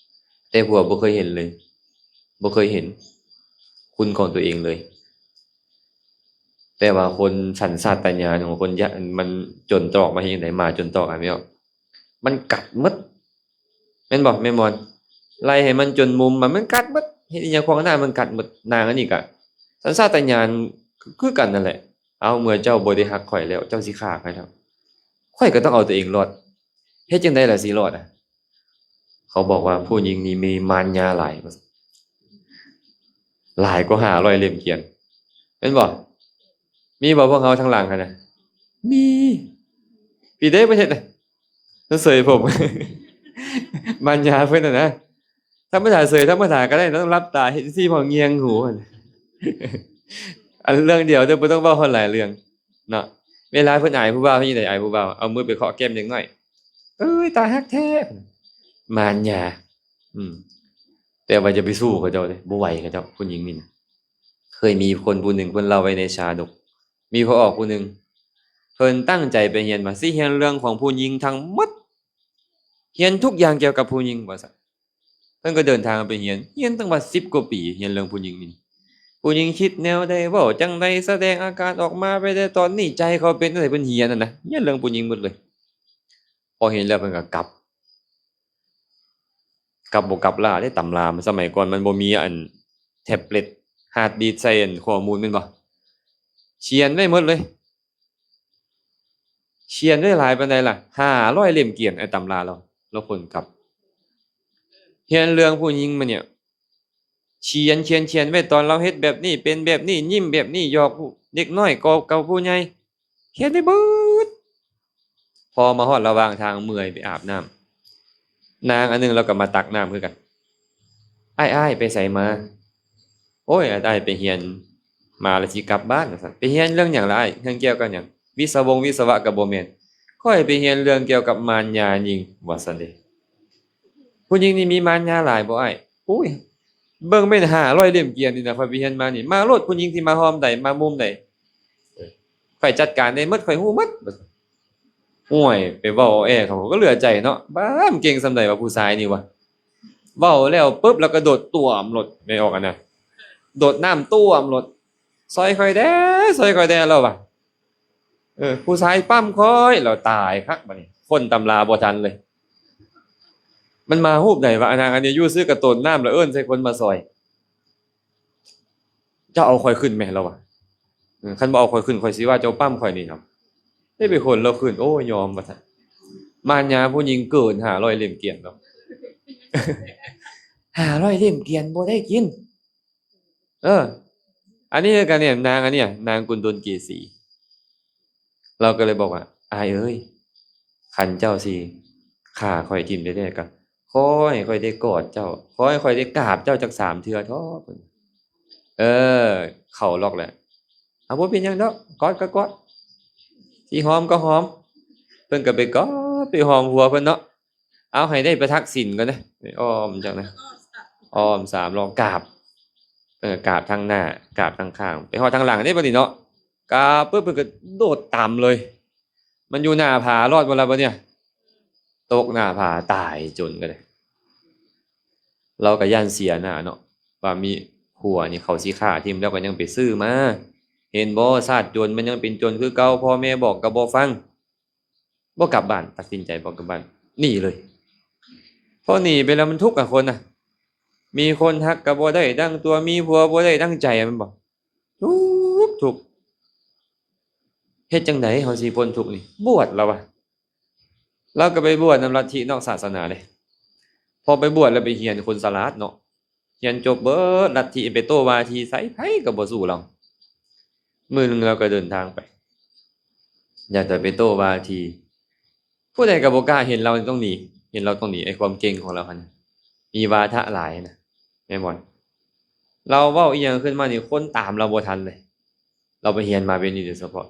ແຕ່ຜົວບໍ່ເຄີຍເຫັນເລີຍ ບໍ່ເຄີຍເຫັນຄຸນຂອງຕົວເອງເລີຍ. ແຕ່ວ່າຄົນສັນຊາດຕະຍານຂອງຄົນຍະ ມັນຈົນຕອກມາເຮັດຈັ່ງໃດ? ໝາຈົນຕອກ ອາ ແມ່ນບໍ່? ມັນກັດໝົດ ແມ່ນບໍ່ແມ່ໝອນ? ໄລ່ໃຫ້ມັນຈົນມຸມ ມັນ ມັນກັດໝົດ. ເຮັດອີ່ຫຍັງຂວາງໜ້າມັນກັດໝົດ. ນາງອັນນີ້ກະສັນຊາດຕະຍານຄືກັນນັ້ນແຫຼະ. ເອົາ ເມື່ອເຈົ້າບໍ່ໄດ້ຮັກຂ້ອຍແລ້ວ ເຈົ້າຊິຂ້າຂ້ອຍແລ້ວ ຂ້ອຍກໍຕ້ອງເອົາຕົວເອງລອດ. ເຮັດຈັ່ງໃດລະຊິລອດອະ? ເຂົາບອກວ່າຜູ້ຍິງນີ້ມີມານຍາຫຼາຍ ວ່າຊັ້ນ. ຫຼາຍກວ່າຫ້າຮ້ອຍເຫຼັ້ມກຽນ ແມ່ນບໍ່? ມີບໍ່ພວກເຮົາທາງຫຼັງຫັ້ນນະ? ມີ. ປີເດ້ເພິ່ນເຮັດນະ ເສີຍຜົມ ມານຍາເພິ່ນນະນະ. ທຳມະດາເສີຍທຳມະດາກໍໄດ້ ຕ້ອງຫຼັບຕາເຮັດຈັ່ງຊີ້ ເພາະງຽງຫູຫັ້ນ. ອັນເລື່ອງດຽວເດີ້ ບໍ່ຕ້ອງເວົ້າຮອດຫຼາຍເລື່ອງເນາະ. ເວລາເພິ່ນອາຍຜູ້ບ່າວ ເພິ່ນຈັ່ງໃດອາຍຜູ້ບ່າວ? ເອົາມືໄປເຄາະແກ້ມເດັກນ້ອຍ ເອີຍ ຕາຮັກແທ້ ມານຍາ. ອືມ ແຕ່ວ່າຢ່າໄປສູ້ເຂົາເຈົ້າເດ້ ບໍ່ໄຫວເຂົາເຈົ້າ ຜູ້ຍິງນີ້ນະ. ເຄີຍມີຄົນຜູ້ໜຶ່ງເພິ່ນເລົ່າໄວ້ໃນຊາດົກ ມີພໍ່ອອກຜູ້ໜຶ່ງ ເພິ່ນຕັ້ງໃຈໄປຮຽນວ່າຊິຮຽນເລື່ອງຂອງຜູ້ຍິງທັງໝົດ ຮຽນທຸກຢ່າງກ່ຽວກັບຜູ້ຍິງ ວ່າຊັ້ນ. ເພິ່ນກໍເດີນທາງໄປຮຽນ ຮຽນຕັ້ງວ່າສິບກວ່າປີ ຮຽນເລື່ອງຜູ້ຍິງນີ້ ຜູ້ຍິງຄິດແນວໃດ ເວົ້າຈັ່ງໃດ ສະແດງອາການອອກມາໄປໄດ້ ຕອນນີ້ໃຈເຂົາເປັນຈັ່ງໃດ ເພິ່ນຮຽນຫັ້ນນະ ຮຽນເລື່ອງຜູ້ຍິງໝົດເລີຍ. ພໍຮຽນແລ້ວເພິ່ນກໍກັບ ກັບບໍ່ກັບລ້າເດ້ ຕຳລາ ສະໄໝກ່ອນມັນບໍ່ມີອັນແທັບເລັດ ຮາດດີດໃສ່ອັນຂໍ້ມູນແມ່ນບໍ່? ຂຽນໄວ້ໝົດເລີຍ. ຂຽນໄດ້ຫຼາຍປານໃດລະ? ຫ້າຮ້ອຍເຫຼັ້ມກຽນ ໄອ້ຕຳລາລາວ ລາວຄົ້ນກັບ. ຮຽນເລື່ອງຜູ້ຍິງມານີ້ ຂຽນ ຂຽນ ຂຽນໄວ້ ຕອນລາວເຮັດແບບນີ້ ເປັນແບບນີ້ ຍິ້ມແບບນີ້ ຫຍອກເດັກນ້ອຍ ກໍກັບຜູ້ໃຫຍ່ ຂຽນໄດ້ເບິດ. ພໍມາຮອດລະຫວ່າງທາງ ເມື່ອຍໄປອາບນ້ຳ ນາງອັນໜຶ່ງລາວກໍມາຕັກນ້ຳຄືກັນ. ອ້າຍ ອ້າຍ ໄປໃສມາ? ໂອ້ຍ ອ້າຍ ໄປຮຽນມາລະຊິກັບບ້ານ ວ່າຊັ້ນ. ໄປຮຽນເລື່ອງຫຍັງລະອ້າຍ? ຮຽນກ່ຽວກັບຫຍັງ? ວິສະວົງວິສະວະກໍບໍ່ແມ່ນ. ຂ້ອຍໄປຮຽນເລື່ອງກ່ຽວກັບມານຍາຍິງ ວ່າຊັ້ນເດ. ຜູ້ຍິງນີ້ມີມານຍາຫຼາຍບໍ່ອ້າຍ? ໂອ້ຍ ເບິ່ງແມ່ນຫ້າຮ້ອຍເຫຼັ້ມກຽນນີ້ນະ ຂ້ອຍໄປຮຽນມານີ້ ມາໂລດ ຜູ້ຍິງທີ່ມາຮ່ອມໃດ ມາມຸມໃດ ຂ້ອຍຈັດການໄດ້ໝົດ ຂ້ອຍຮູ້ໝົດ. ໂອ້ຍ ໄປເວົ້າແອເຂົາກໍເຫຼືອໃຈເນາະ ບ້າ ມັນເກັ່ງສ່ຳໃດວະ ຜູ້ຊາຍນີ້ວະ. ເວົ້າແລ້ວປຶບ ລາວກະໂດດຕ້ວມໂລດ ແມ່ອອກອັນນະ ໂດດນ້ຳຕ້ວມໂລດ. ຊ່ອຍຂ້ອຍແດ່ ຊ່ອຍຂ້ອຍແດ່ ລາວວ່າ. ເອີ ຜູ້ຊາຍປ້ຳຂ້ອຍ ລາວຕາຍຄັກບາດນີ້ ຄົ້ນຕຳລາບໍ່ທັນເລີຍ. ມັນມາຮູບໃດວະ ອານາງອັນນີ້ ຢູ່ຊື່ກະໂຕນນ້ຳ ລະເອີ້ນໃສ່ຄົນມາຊ່ອຍ. ເຈົ້າເອົາຂ້ອຍຂຶ້ນແມະ ລາວວ່າ. ເອີ ຄັນບໍ່ເອົາຂ້ອຍຂຶ້ນ ຂ້ອຍຊິວ່າເຈົ້າປ້ຳຂ້ອຍນີ້ນຳ. ໄດ້ໄປຄົ້ນລາວຂຶ້ນ ໂອ້ຍ ຍອມວ່າຊັ້ນ. ມານຍາຜູ້ຍິງເກີນຫ້າຮ້ອຍເຫຼັ້ມກຽນເນາະ. ຫ້າຮ້ອຍເຫຼັ້ມກຽນບໍ່ໄດ້ກິນ. ເອີ ອັນນີ້ຄືກັນນີ້ ນາງອັນນີ້ ນາງກຸນດົນເກສີ ລາວກໍເລີຍບອກວ່າ ອ້າຍເອີຍ ຄັນເຈົ້າຊິຂ້າຂ້ອຍຖິ້ມແທ້ໆ ກໍຂໍໃຫ້ຂ້ອຍໄດ້ກອດເຈົ້າ ຂໍໃຫ້ຂ້ອຍໄດ້ກາບເຈົ້າຈັກສາມເທື່ອເທາະ. ເອີ ເຂົ້າລັອກແລ້ວ ເອົາ ບໍ່ເປັນຫຍັງດອກ ກອດກໍກອດ ຊິຫອມກໍຫອມ. ເພິ່ນກໍໄປກອດໄປຫອມຫົວເພິ່ນເນາະ. ເອົາ ໃຫ້ໄດ້ໄປທັກສິນກ່ອນເດີ້ ອ້ອມຈັກນະ ອ້ອມສາມລອບ ກາບ ເອີ ກາບທາງໜ້າ ກາບທາງຂ້າງ ໄປຮອດທາງຫຼັງເດ້ ບາດນີ້ເນາະ. ກາບປຶບ ເພິ່ນກໍໂດດຕຳເລີຍ. ມັນຢູ່ໜ້າຜາ ລອດບໍ່ລະບາດນີ້? ຕົກໜ້າຜາຕາຍຈົນກໍໄດ້. ລາວກໍຢ້ານເສຍໜ້າເນາະ ວ່າມີຜົວນີ້ເຂົາຊິຂ້າຖິ້ມ ແລ້ວກໍຍັງໄປຊື້ມາ. ເຫັນບໍ່ ຊາດຈົນມັນຍັງເປັນຈົນຄືເກົ່າ, ພໍ່ແມ່ບອກກໍບໍ່ຟັງ, ບໍ່ກັບບ້ານ, ຕັດສິນໃຈບໍ່ກັບບ້ານ, ໜີເລີຍ. ພໍໜີໄປແລ້ວມັນທຸກອະຄົນນະ, ມີຄົນຮັກກໍບໍ່ໄດ້ດັ່ງຕົວ, ມີຜົວບໍ່ໄດ້ດັ່ງໃຈ, ແມ່ນບໍ່? ທຸກ, ທຸກ. ເຮັດຈັ່ງໃດເຮົາຊິພົ້ນທຸກນີ້? ບວດລະວ່າ. ລາວກໍໄປບວດນຳລັດທິນອກສາສະໜາເດ້. ພໍໄປບວດແລ້ວໄປຮຽນຄົນສະຫຼາດເນາະ, ຮຽນຈົບເບິດລັດທິ ໄປໂຕ້ວາທີໃສ ໃຜກໍບໍ່ສູ້ລາວ. ມື້ໜຶ່ງລາວກໍເດີນທາງໄປ, ຢາກຈະໄປໂຕ້ວາທີ, ຜູ້ໃດກໍບໍ່ກ້າ, ເຫັນລາວຕ້ອງໜີ, ເຫັນລາວຕ້ອງໜີ. ໄອ້ຄວາມເກັ່ງຂອງລາວຫັ້ນ ມີວາທະຫຼາຍນະ, ແມ່ນບໍ່? ລາວເວົ້າອີ່ຫຍັງຂຶ້ນມານີ້ ຄົນຕາມລາວບໍ່ທັນເລີຍ. ລາວໄປຮຽນມາແບບນີ້ໂດຍສະເພາະ,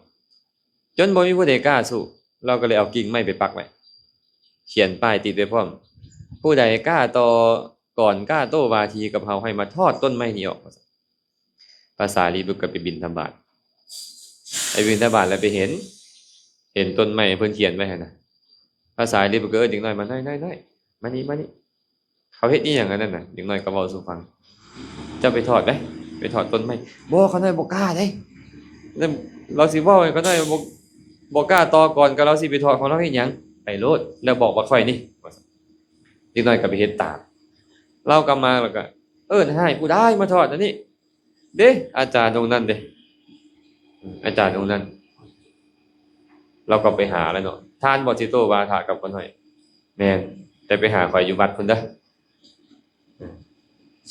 ຈົນບໍ່ມີຜູ້ໃດກ້າສູ້, ລາວກໍເລີຍເອົາກິ່ງໄມ້ໄປປັກໄວ້, ຂຽນປ້າຍຕິດໄວ້ພ້ອມ, ຜູ້ໃດກ້າຕໍ່ກອນ ກ້າໂຕ້ວາທີກັບເຮົາ ໃຫ້ມາຖອດຕົ້ນໄມ້ນີ້ອອກ. ພະສາລີບຸດກໍໄປບິນທະບາດ, ໄປບິນທະບາດແລ້ວໄປເຫັນ, ເຫັນຕົ້ນໄມ້ເພິ່ນຂຽນໄວ້ຫັ້ນນະ. ພະສາລີບຸດກໍເອີ້ນເດັກນ້ອຍມາ, ນ້ອຍໆໆ, ມານີ້, ມານີ້. ເຂົາເຮັດອີ່ຫຍັງອັນນັ້ນນະ? ເດັກນ້ອຍກໍເວົ້າສູ່ຟັງ. ເຈົ້າໄປຖອດໄດ໋, ໄປຖອດຕົ້ນໄມ້. ບໍ່, ຂ້ານ້ອຍບໍ່ກ້າເດ້. ລາວຊິເວົ້າໃຫ້ຂ້ານ້ອຍບໍ່, ບໍ່ກ້າຕໍ່ກ່ອນ, ກໍລາວຊິໄປຖອດຂອງລາວເຮັດຫຍັງ? ໄປໂລດ, ແລ້ວບອກວ່າຂ້ອຍນີ້. ເດັກນ້ອຍກໍໄປເຮັດຕາມ. ລາວກັບມາແລ້ວກໍເອີ້ນໃຫ້ຜູ້ໃດມາຖອດອັນນີ້. ເດ້ ອາຈານອົງນັ້ນເດ້ ອາຈານອົງນັ້ນ ລາວກໍໄປຫາແລ້ວເນາະ. ທ່ານບໍ່ຊິໂຕ້ວາທະກັບຂ້ານ້ອຍ? ແມ່ນ, ແຕ່ໄປຫາຂ້ອຍຢູ່ວັດພຸ້ນເດີ.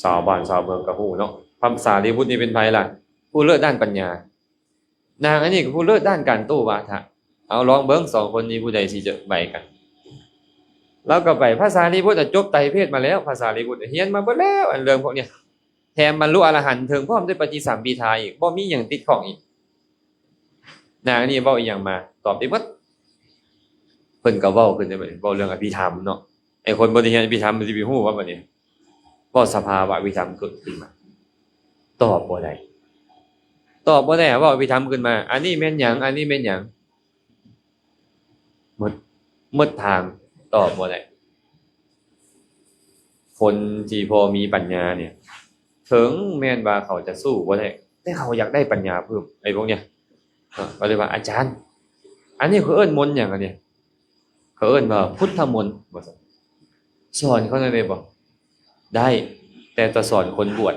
ຊາວບ້ານຊາວເມືອງກໍຮູ້ເນາະ. ພະສາລີບຸດນີ້ເປັນໃຜລະ? ຜູ້ເລີດດ້ານປັນຍາ. ນາງອັນນີ້ກໍຜູ້ເລີດດ້ານການໂຕ້ວາທະ. ເອົາ ລອງເບິ່ງ ສອງຄົນນີ້ຜູ້ໃດຊິຈະໄຫວກັນ. ລາວກໍໄປ, ພະສາລີບຸດອະ ຈົບໄຕຣະເພດມາແລ້ວ, ພະສາລີບຸດຮຽນມາເບິດແລ້ວ ອັນເລື່ອງພວກນີ້. ແຖມບັນລຸອະລະຫັນເຖິງພ້ອມດ້ວຍປະຕິສຳພິທາອີກ, ບໍ່ມີຫຍັງຕິດຂ້ອງອີກ. ນາງນີ້ເວົ້າອີ່ຫຍັງມາ ຕອບໄດ້ໝົດ. ເພິ່ນກໍເວົ້າຂຶ້ນໄດ້ບັດນີ້, ເວົ້າເລື່ອງອະພິທຳເນາະ. ໄອ້ຄົນບໍ່ໄດ້ຮຽນອະພິທຳມັນຊິໄປຮູ້ວ່າບັດນີ້? ເວົ້າສະພາວະອະພິທຳຂຶ້ນມາ, ຕອບບໍ່ໄດ້, ຕອບບໍ່ໄດ້. ເວົ້າອະພິທຳຂຶ້ນມາ, ອັນນີ້ແມ່ນຫຍັງ? ອັນນີ້ແມ່ນຫຍັງ? ໝົດ, ໝົດທາງ, ຕອບບໍ່ໄດ້. ຄົນທີ່ພໍມີປັນຍານີ້ ເຖິງແມ່ນວ່າເຂົາຈະສູ້ບໍ່ໄດ້ ແຕ່ເຂົາຢາກໄດ້ປັນຍາເພີ່ມ. ໄອ້ພວກເນີ້ຍ ເຂົາເລີຍວ່າ ອາຈານ, ອັນນີ້ເຂົາເອີ້ນມົນຫຍັງອັນນີ້? ເຂົາເອີ້ນວ່າພຸດທະມົນ ວ່າຊັ້ນ. ສອນເຂົາໜ່ອຍໄດ້ບໍ່? ໄດ້, ແຕ່ຕ້ອງສອນຄົນບວດ,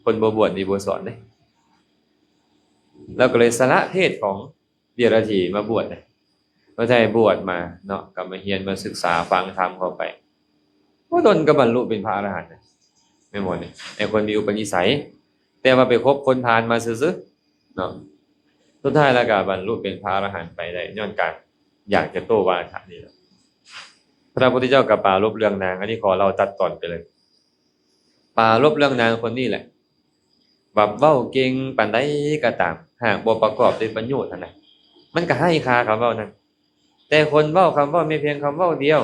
ຄົນບໍ່ບວດນີ້ບໍ່ສອນເດ້. ລາວກໍເລີຍສະຫຼະເພດຂອງ ເດຍລະຖີມາບວດນະ, ມາໄດ້ບວດມາເນາະ, ກໍມາຮຽນມາສຶກສາຟັງທຳເຂົ້າໄປ, ບໍ່ດົນກໍບັນລຸເປັນພະອະລະຫັນນະ, ແມ່ນບໍ່ນີ້? ໄອ້ຄົນມີອຸປະນິໄສ, ແຕ່ວ່າໄປຄົບຄົນພານມາຊື່ໆເນາະ, ສຸດທ້າຍແລ້ວກໍບັນລຸເປັນພະອະລະຫັນໄປໄດ້ ຍ້ອນການຢາກຈະໂຕ້ວາທະນີ້ແຫຼະ. ພະພຸດທະເຈົ້າກໍປາລົບເລື່ອງນາງ, ອັນນີ້ຂໍເລົ່າຕັດຕອນໄປເລີຍ. ປາລົບເລື່ອງນາງຄົນນີ້ແຫຼະ, ວ່າເວົ້າເກັ່ງປານໃດກໍຕາມ, ຫາກບໍ່ປະກອບດ້ວຍປະໂຫຍດຫັ້ນນະ, ມັນກໍໄຮ້ຄ່າຄຳເວົ້ານັ້ນ. ແຕ່ຄົນເວົ້າຄຳເວົ້າແມ່ນພຽງຄຳເວົ້າດຽວ,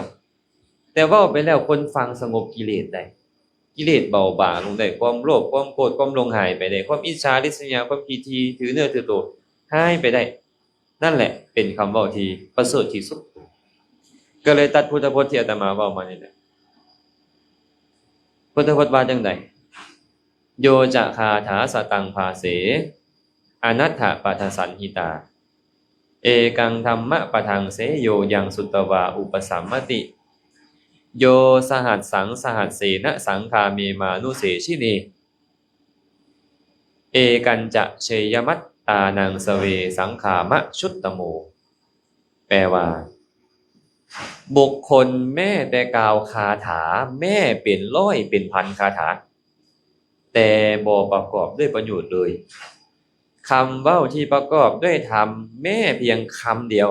ແຕ່ເວົ້າໄປແລ້ວຄົນຟັງສະຫງົບກິເລດໄດ້, ກິເລດເບົາບາງລົງໄດ້, ຄວາມໂລບ, ຄວາມໂກດ, ຄວາມຫຼົງຫາຍໄປໄດ້, ຄວາມອິດສາລິດສະຍາ, ຄວາມຂີ້ຖີ່ຖືເນື້ອຖືໂຕຫາຍໄປໄດ້. ນັ້ນແຫຼະເປັນຄຳເວົ້າທີ່ປະເສີດທີ່ສຸດ. ກໍເລີຍຕັດພຸດທະພົດທີ່ອາດຕະມາເວົ້າມານີ້ແຫຼະ. ພຸດທະພົດວ່າຈັ່ງໃດ? ໂຍຈະຄາຖາສະຕັງພາເສ ອະນັດຖະປະທະສັນຫິຕາ ເອກັງທຳມະປະທັງເສໂຍ ຍັງສຸດຕະວາອຸປະສຳມະຕິ ໂຍສະຫັດສັງສະຫັດເສນະສັງຄາເມມານຸເສຊິເນ ເອກັນຈະເຊຍະມັດຕານັງສະເວສັງຄາມະຊຸດຕະໂມ. ແປວ່າ ບຸກຄົນແມ້ແຕ່ກ່າວຄາຖາແມ້ເປັນຮ້ອຍເປັນພັນຄາຖາ ແຕ່ບໍ່ປະກອບດ້ວຍປະໂຫຍດເລີຍ. ຄຳເວົ້າທີ່ປະກອບດ້ວຍທຳແມ້ພຽງຄຳດຽວ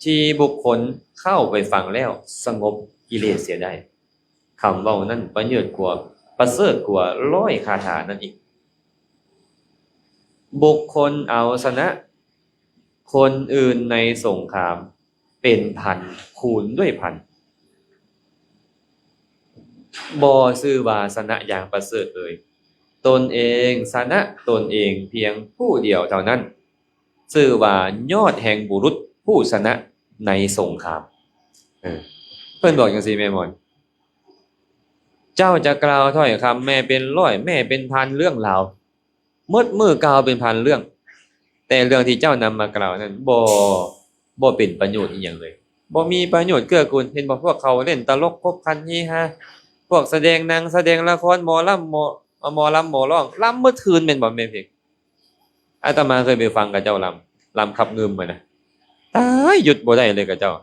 ທີ່ບຸກຄົນເຂົ້າໄປຟັງແລ້ວສະຫງົບກິເລດເສຍໄດ້, ຄຳເວົ້ານັ້ນປະເສີດກວ່າ, ປະເສີດກວ່າຮ້ອຍຄາຖານັ້ນອີກ. ບຸກຄົນເອົາຊະນະຄົນອື່ນໃນສົງຄາມເປັນພັນຄູນດ້ວຍພັນ, ບໍ່ຊື່ວ່າຊະນະຢ່າງປະເສີດເລີຍ. ຕົນເອງຊະນະຕົນເອງພຽງຜູ້ດຽວເທົ່ານັ້ນ ຊື່ວ່າຍອດແຫ່ງບຸລຸດຜູ້ຊະນະໃນສົງຄາມ. ເອີ ພິ່ນບອກຈັ່ງຊີ້ແມ່ໝອນ, ເຈົ້າຈະກ່າວຖ້ອຍຄຳແມ້ເປັນຮ້ອຍ ແມ້ເປັນພັນເລື່ອງລາວ, ໝົດມື້ກ່າວເປັນພັນເລື່ອງ, ແຕ່ເລື່ອງທີ່ເຈົ້ານຳມາກ່າວນັ້ນ ບໍ່ ບໍ່ເປັນປະໂຫຍດອີ່ຫຍັງເລີຍ, ບໍ່ມີປະໂຫຍດເກື້ອກູນ. ເຫັນບໍ່? ພວກເຂົາຫຼິ້ນຕະຫຼົກ ຄົບຂັນ ເຮຮາ, ພວກສະແດງໜັງ ສະແດງລະຄອນ ໝໍລຳ ໝໍ ໝໍລຳ ໝໍຮ້ອງ ລຳໝົດຄືນ ແມ່ນບໍ່ແມ່ນເພງ? ອາດຕະມາເຄີຍໄປຟັງເຂົາເຈົ້າລຳ ລຳຂັບງື່ມຫັ້ນນະ, ຕາຍ ຢຸດບໍ່ໄດ້ເລີຍເຂົາເຈົ້າ.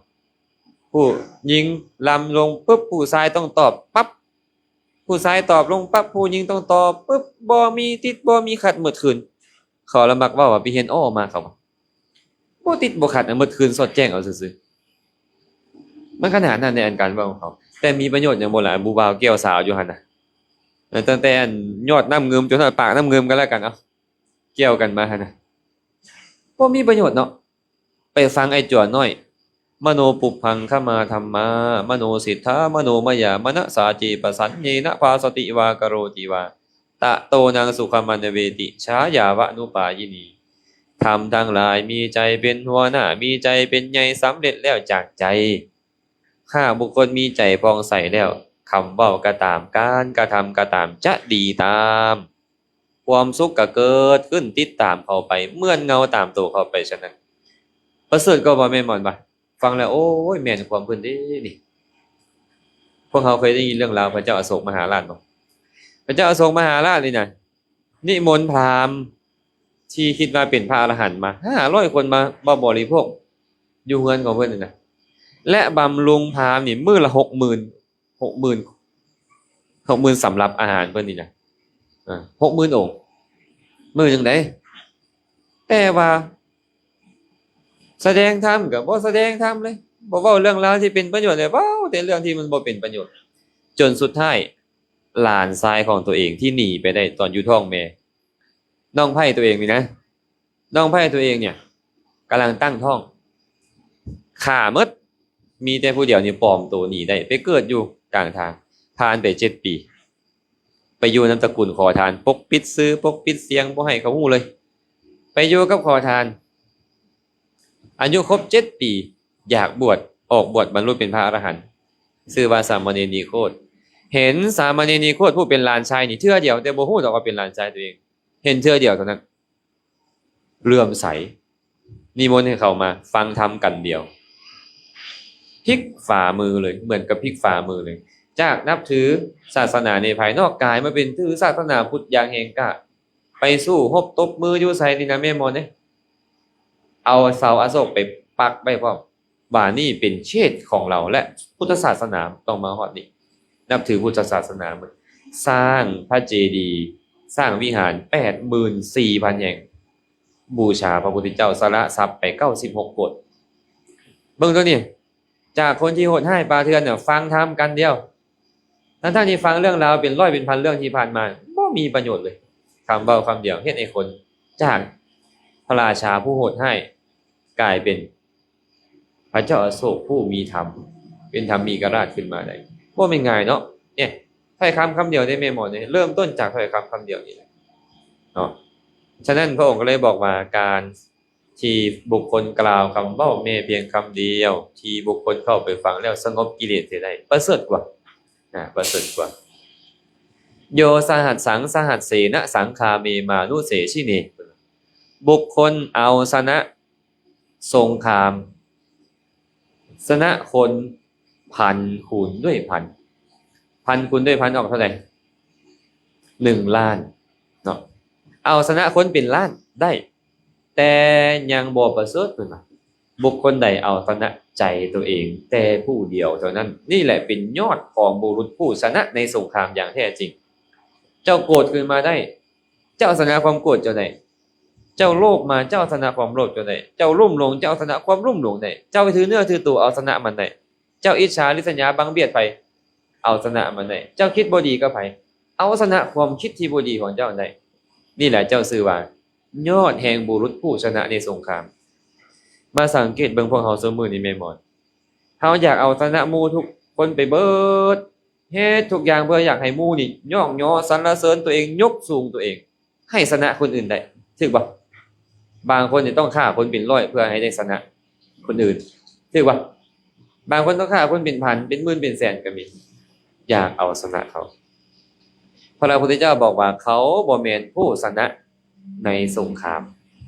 ຜູ້ຍິງລຳລົງປຶບ ຜູ້ຊາຍຕ້ອງຕອບປັບ, ຜູ້ຊາຍຕອບລົງປັບ ຜູ້ຍິງຕ້ອງຕອບປຶບ, ບໍ່ມີຕິດ ບໍ່ມີຂັດ ໝົດຄືນ. ເຂົາລະມັກເວົ້າວ່າໄປຮຽນອໍມາ ເຂົາບໍ່ຕິດບໍ່ຂັດ ໝົດຄືນ ສອດແຈ້ງເອົາຊື່ໆ. ມັນຂະໜາດນັ້ນໃນອັນການເວົ້າຂອງເຂົາ. ແຕ່ມີປະໂຫຍດຫຍັງບໍ່ລະ ຜູ້ບ່າວແກ້ວສາວຢູ່ຫັ້ນນະ? ຕັ້ງແຕ່ອັນຍອດນ້ຳງື່ມຈົນຮອດປາກນ້ຳງື່ມກໍແລ້ວກັນ ເອົາ ແກ້ວກັນມາຫັ້ນນະ, ບໍ່ມີປະໂຫຍດເນາະ. ໄປຟັງໄອ້ຈົວນ້ອຍ, ມະໂນປຸບພັງຄະມາທຳມາ ມະໂນເສດຖາ ມະໂນມະຍາ ມະນະສາເຈປະສັນເຍນະ ພາສະຕິວາກະໂຣຕິວາ ຕະໂຕນັງສຸຂະມັນນະເວຕິ ຊາຍາວະນຸປາຍິນີ. ທຳທັງຫຼາຍມີໃຈເປັນຫົວໜ້າ ມີໃຈເປັນໃຫຍ່ ສຳເລັດແລ້ວຈາກໃຈ. ຫາກບຸກຄົນມີໃຈຜ່ອງໃສແລ້ວ ຄຳເວົ້າກໍຕາມ ການກະທຳກໍຕາມ ຈະດີຕາມ. ຄວາມສຸກກໍເກີດຂຶ້ນຕິດຕາມເຂົ້າໄປ ເໝືອນເງົາຕາມໂຕເຂົ້າໄປ. ສະນັ້ນ ປະເສີດກວ່າບໍ່ແມ່ນໝອນບໍ່? ຟັງແລ້ວ ໂອ້ຍ ແມ່ນຄວາມເພິ່ນເດ້ນີ້. ພວກເຮົາເຄີຍໄດ້ຍິນເລື່ອງລາວພະເຈົ້າອະໂສກມະຫາລາດບໍ່? ພະເຈົ້າອະໂສກມະຫາລາດນີ້ນະ ນິມົນພາມທີ່ຄິດວ່າເປັນພະອະລະຫັນມາຫ້າຮ້ອຍຄົນ ມາ ມາບໍລິໂພກຢູ່ເຮືອນຂອງເພິ່ນນີ້ນະ ແລະ ບຳລຸງພາມນີ້ມື້ລະຫົກໝື່ນ ຫົກໝື່ນ ຫົກໝື່ນສຳລັບອາຫານເພິ່ນນີ້ນະ ເອີ ຫົກໝື່ນອົງ ມື້ໜຶ່ງເດ້. ແຕ່ວ່າສະແດງທຳກໍບໍ່ສະແດງທຳເລີຍ ບໍ່ເວົ້າເລື່ອງລາວທີ່ເປັນປະໂຫຍດເລີຍ ເວົ້າແຕ່ເລື່ອງທີ່ມັນບໍ່ເປັນປະໂຫຍດ. ຈົນສຸດທ້າຍ ຫຼານຊາຍຂອງຕົວເອງທີ່ໜີໄປໄດ້ຕອນຢູ່ທ້ອງແມ່ ນ້ອງໃພ້ຕົວເອງນີ້ນະ ນ້ອງໃພ້ຕົວເອງເນຍ ກຳລັງຕັ້ງທ້ອງ ຂ້າໝົດ ມີແຕ່ຜູ້ດຽວນີ້ປອມໂຕໜີໄດ້ ໄປເກີດຢູ່ກາງທາງ. ຜ່ານໄປເຈັດປີ ໄປຢູ່ນຳຕະກຸນຂໍທານ ປົກປິດຊື່ ປົກປິດສຽງ ບໍ່ໃຫ້ເຂົາຮູ້ເລີຍ. ໄປຢູ່ກັບຂໍທານ ອາຍຸຄົບເຈັດປີ ຢາກບວດ ອອກບວດບັນລຸເປັນພະອະລະຫັນ ຊື່ວ່າສາມະເນນນິໂຄດ. ເຫັນສາມະເນນນິໂຄດຜູ້ເປັນຫຼານຊາຍນີ້ເທື່ອດຽວ ແຕ່ບໍ່ຮູ້ດອກວ່າເປັນຫຼານຊາຍຕົວເອງ ເຫັນເທື່ອດຽວເທົ່ານັ້ນ ເຫຼື້ອມໃສ ນິມົນໃຫ້ເຂົ້າມາຟັງທຳກັນດຽວ ພິກຝ່າມືເລີຍ ເໝືອນກັບພິກຝ່າມືເລີຍ. ຈາກນັບຖືສາສະໜາໃນພາຍນອກ ກາຍມາເປັນຖືສາສະໜາພຸດຢ່າງແຮງກ້າ ໄປສູ້ຮົບຕົບມືຢູ່ໃສນີ້ນະແມ່ໝອນເດ້ ເອົາເສົາອະໂສກໄປປັກໄວ້ພ້ອມ ວ່ານີ້ເປັນເຂດຂອງລາວ ແລະ ພຸດທະສາສະໜາຕ້ອງມາຮອດນີ້ ນັບຖືພຸດທະສາສະໜາໝົດ ສ້າງພະເຈດີ ສ້າງວິຫານແປດໝື່ນສີ່ພັນແຫ່ງ ບູຊາພະພຸດທະເຈົ້າ ສະຫຼະຊັບໄປເກົ້າສິບຫົກໂກດ. ເບິ່ງໂຕນີ້ ຈາກຄົນທີ່ໂຫດຮ້າຍປ່າເຖື່ອນນະ ຟັງທຳກັນດຽວ ທັງໆທີ່ຟັງເລື່ອງລາວເປັນຮ້ອຍເປັນພັນເລື່ອງທີ່ຜ່ານມາ ບໍ່ມີປະໂຫຍດເລີຍ. ຄຳເວົ້າຄຳດຽວເຮັດໃຫ້ຄົນຈາກພະລາຊາຜູ້ໂຫດຮ້າຍ ກາຍເປັນພະເຈົ້າອະໂສກຜູ້ມີທຳ ເປັນທຳມີກະລາດຂຶ້ນມາໄດ້ ບໍ່ແມ່ນງ່າຍເນາະ. ເອີ ຖ້ອຍຄຳຄຳດຽວເດ້ແມ່ໝໍເດ້ ເລີ່ມຕົ້ນຈາກຖ້ອຍຄຳຄຳດຽວນີ້ແຫຼະເນາະ. ສະນັ້ນພະອົງກໍເລີຍບອກວ່າ ການ ທີ່ບຸກຄົນກ່າວຄຳເວົ້າແມ້ພຽງຄຳດຽວ ທີ່ບຸກຄົນເຂົ້າໄປຟັງແລ້ວສະຫງົບກິເລດເສຍໄດ້ ປະເສີດກວ່າ ນະ ປະເສີດກວ່າ. ໂຍສະຫັດສັງສະຫັດເສນະສັງຄາເມມານຸເສຊິເນ ບຸກຄົນເອົາຊະນະສົງຄາມ ຊະນະຄົນພັນຄູນດ້ວຍພັນ ພັນຄູນດ້ວຍພັນອອກເທົ່າໃດ? ໜຶ່ງລ້ານເນາະ ເອົາຊະນະຄົນເປັນລ້ານໄດ້ ແຕ່ຍັງບໍ່ປະເສີດ ເພິ່ນວ່າ ບຸກຄົນໃດເອົາຊະນະໃຈຕົວເອງແຕ່ຜູ້ດຽວເທົ່ານັ້ນ ນີ້ແຫຼະເປັນຍອດຂອງບຸລຸດຜູ້ຊະນະໃນສົງຄາມຢ່າງແທ້ຈິງ. ເຈົ້າໂກດຂຶ້ນມາໄດ້ ເຈົ້າຊະນະຄວາມໂກດເຈົ້າໄດ້ ເຈົ້າໂລບມາ ເຈົ້າຊະນະຄວາມໂລບເຈົ້າໄດ້ ເຈົ້າລຸ່ມຫຼົງ ເຈົ້າຊະນະຄວາມລຸ່ມຫຼົງໄດ້ ເຈົ້າຖືເນື້ອຖືໂຕ ເອົາຊະນະມັນໄດ້ ເຈົ້າອິດສາລິດສະຫຍາບັງບຽດໃຜ ເອົາຊະນະມັນໄດ້ ເຈົ້າຄິດບໍ່ດີກັບໃຜ ເອົາຊະນະຄວາມຄິດທີ່ບໍ່ດີຂອງເຈົ້າໄດ້. ນີ້ແຫຼະເຈົ້າຊື່ວ່າຍອດແຫ່ງບຸລຸດຜູ້ຊະນະໃນສົງຄາມ. ມາສັງເກດເບິ່ງພວກເຮົາຊຸມມື້ນີ້ແມ່ໝອນ ເຮົາຢາກເອົາຊະນະໝູ່ທຸກຄົນໄປເບີດ ເຮັດທຸກຢ່າງເພື່ອຢາກໃຫ້ໝູ່ນີ້ຍ້ອງຍໍສັນລະເສີນຕົວເອງ ຍົກສູງຕົວເອງ ໃຫ້ຊະນະຄົນອື່ນໄດ້ ຖືກບໍ່? ບາງຄົນນີ້ຕ້ອງຂ້າຄົນເປັນຮ້ອຍເພື່ອໃຫ້ໄດ້ຊະນະຄົນອື່ນ ຖືກບໍ່? ບາງຄົນຕ້ອງຂ້າຄົນເປັນພັນ ເປັນໝື່ນ ເປັນແສນກໍມີ ຢາກເອົາຊະນະເຂົາ. ພະພຸດທະເຈົ້າບອກວ່າ ເຂົາບໍ່ແມ່ນຜູ້ຊະນະໃນສົງຄາມ.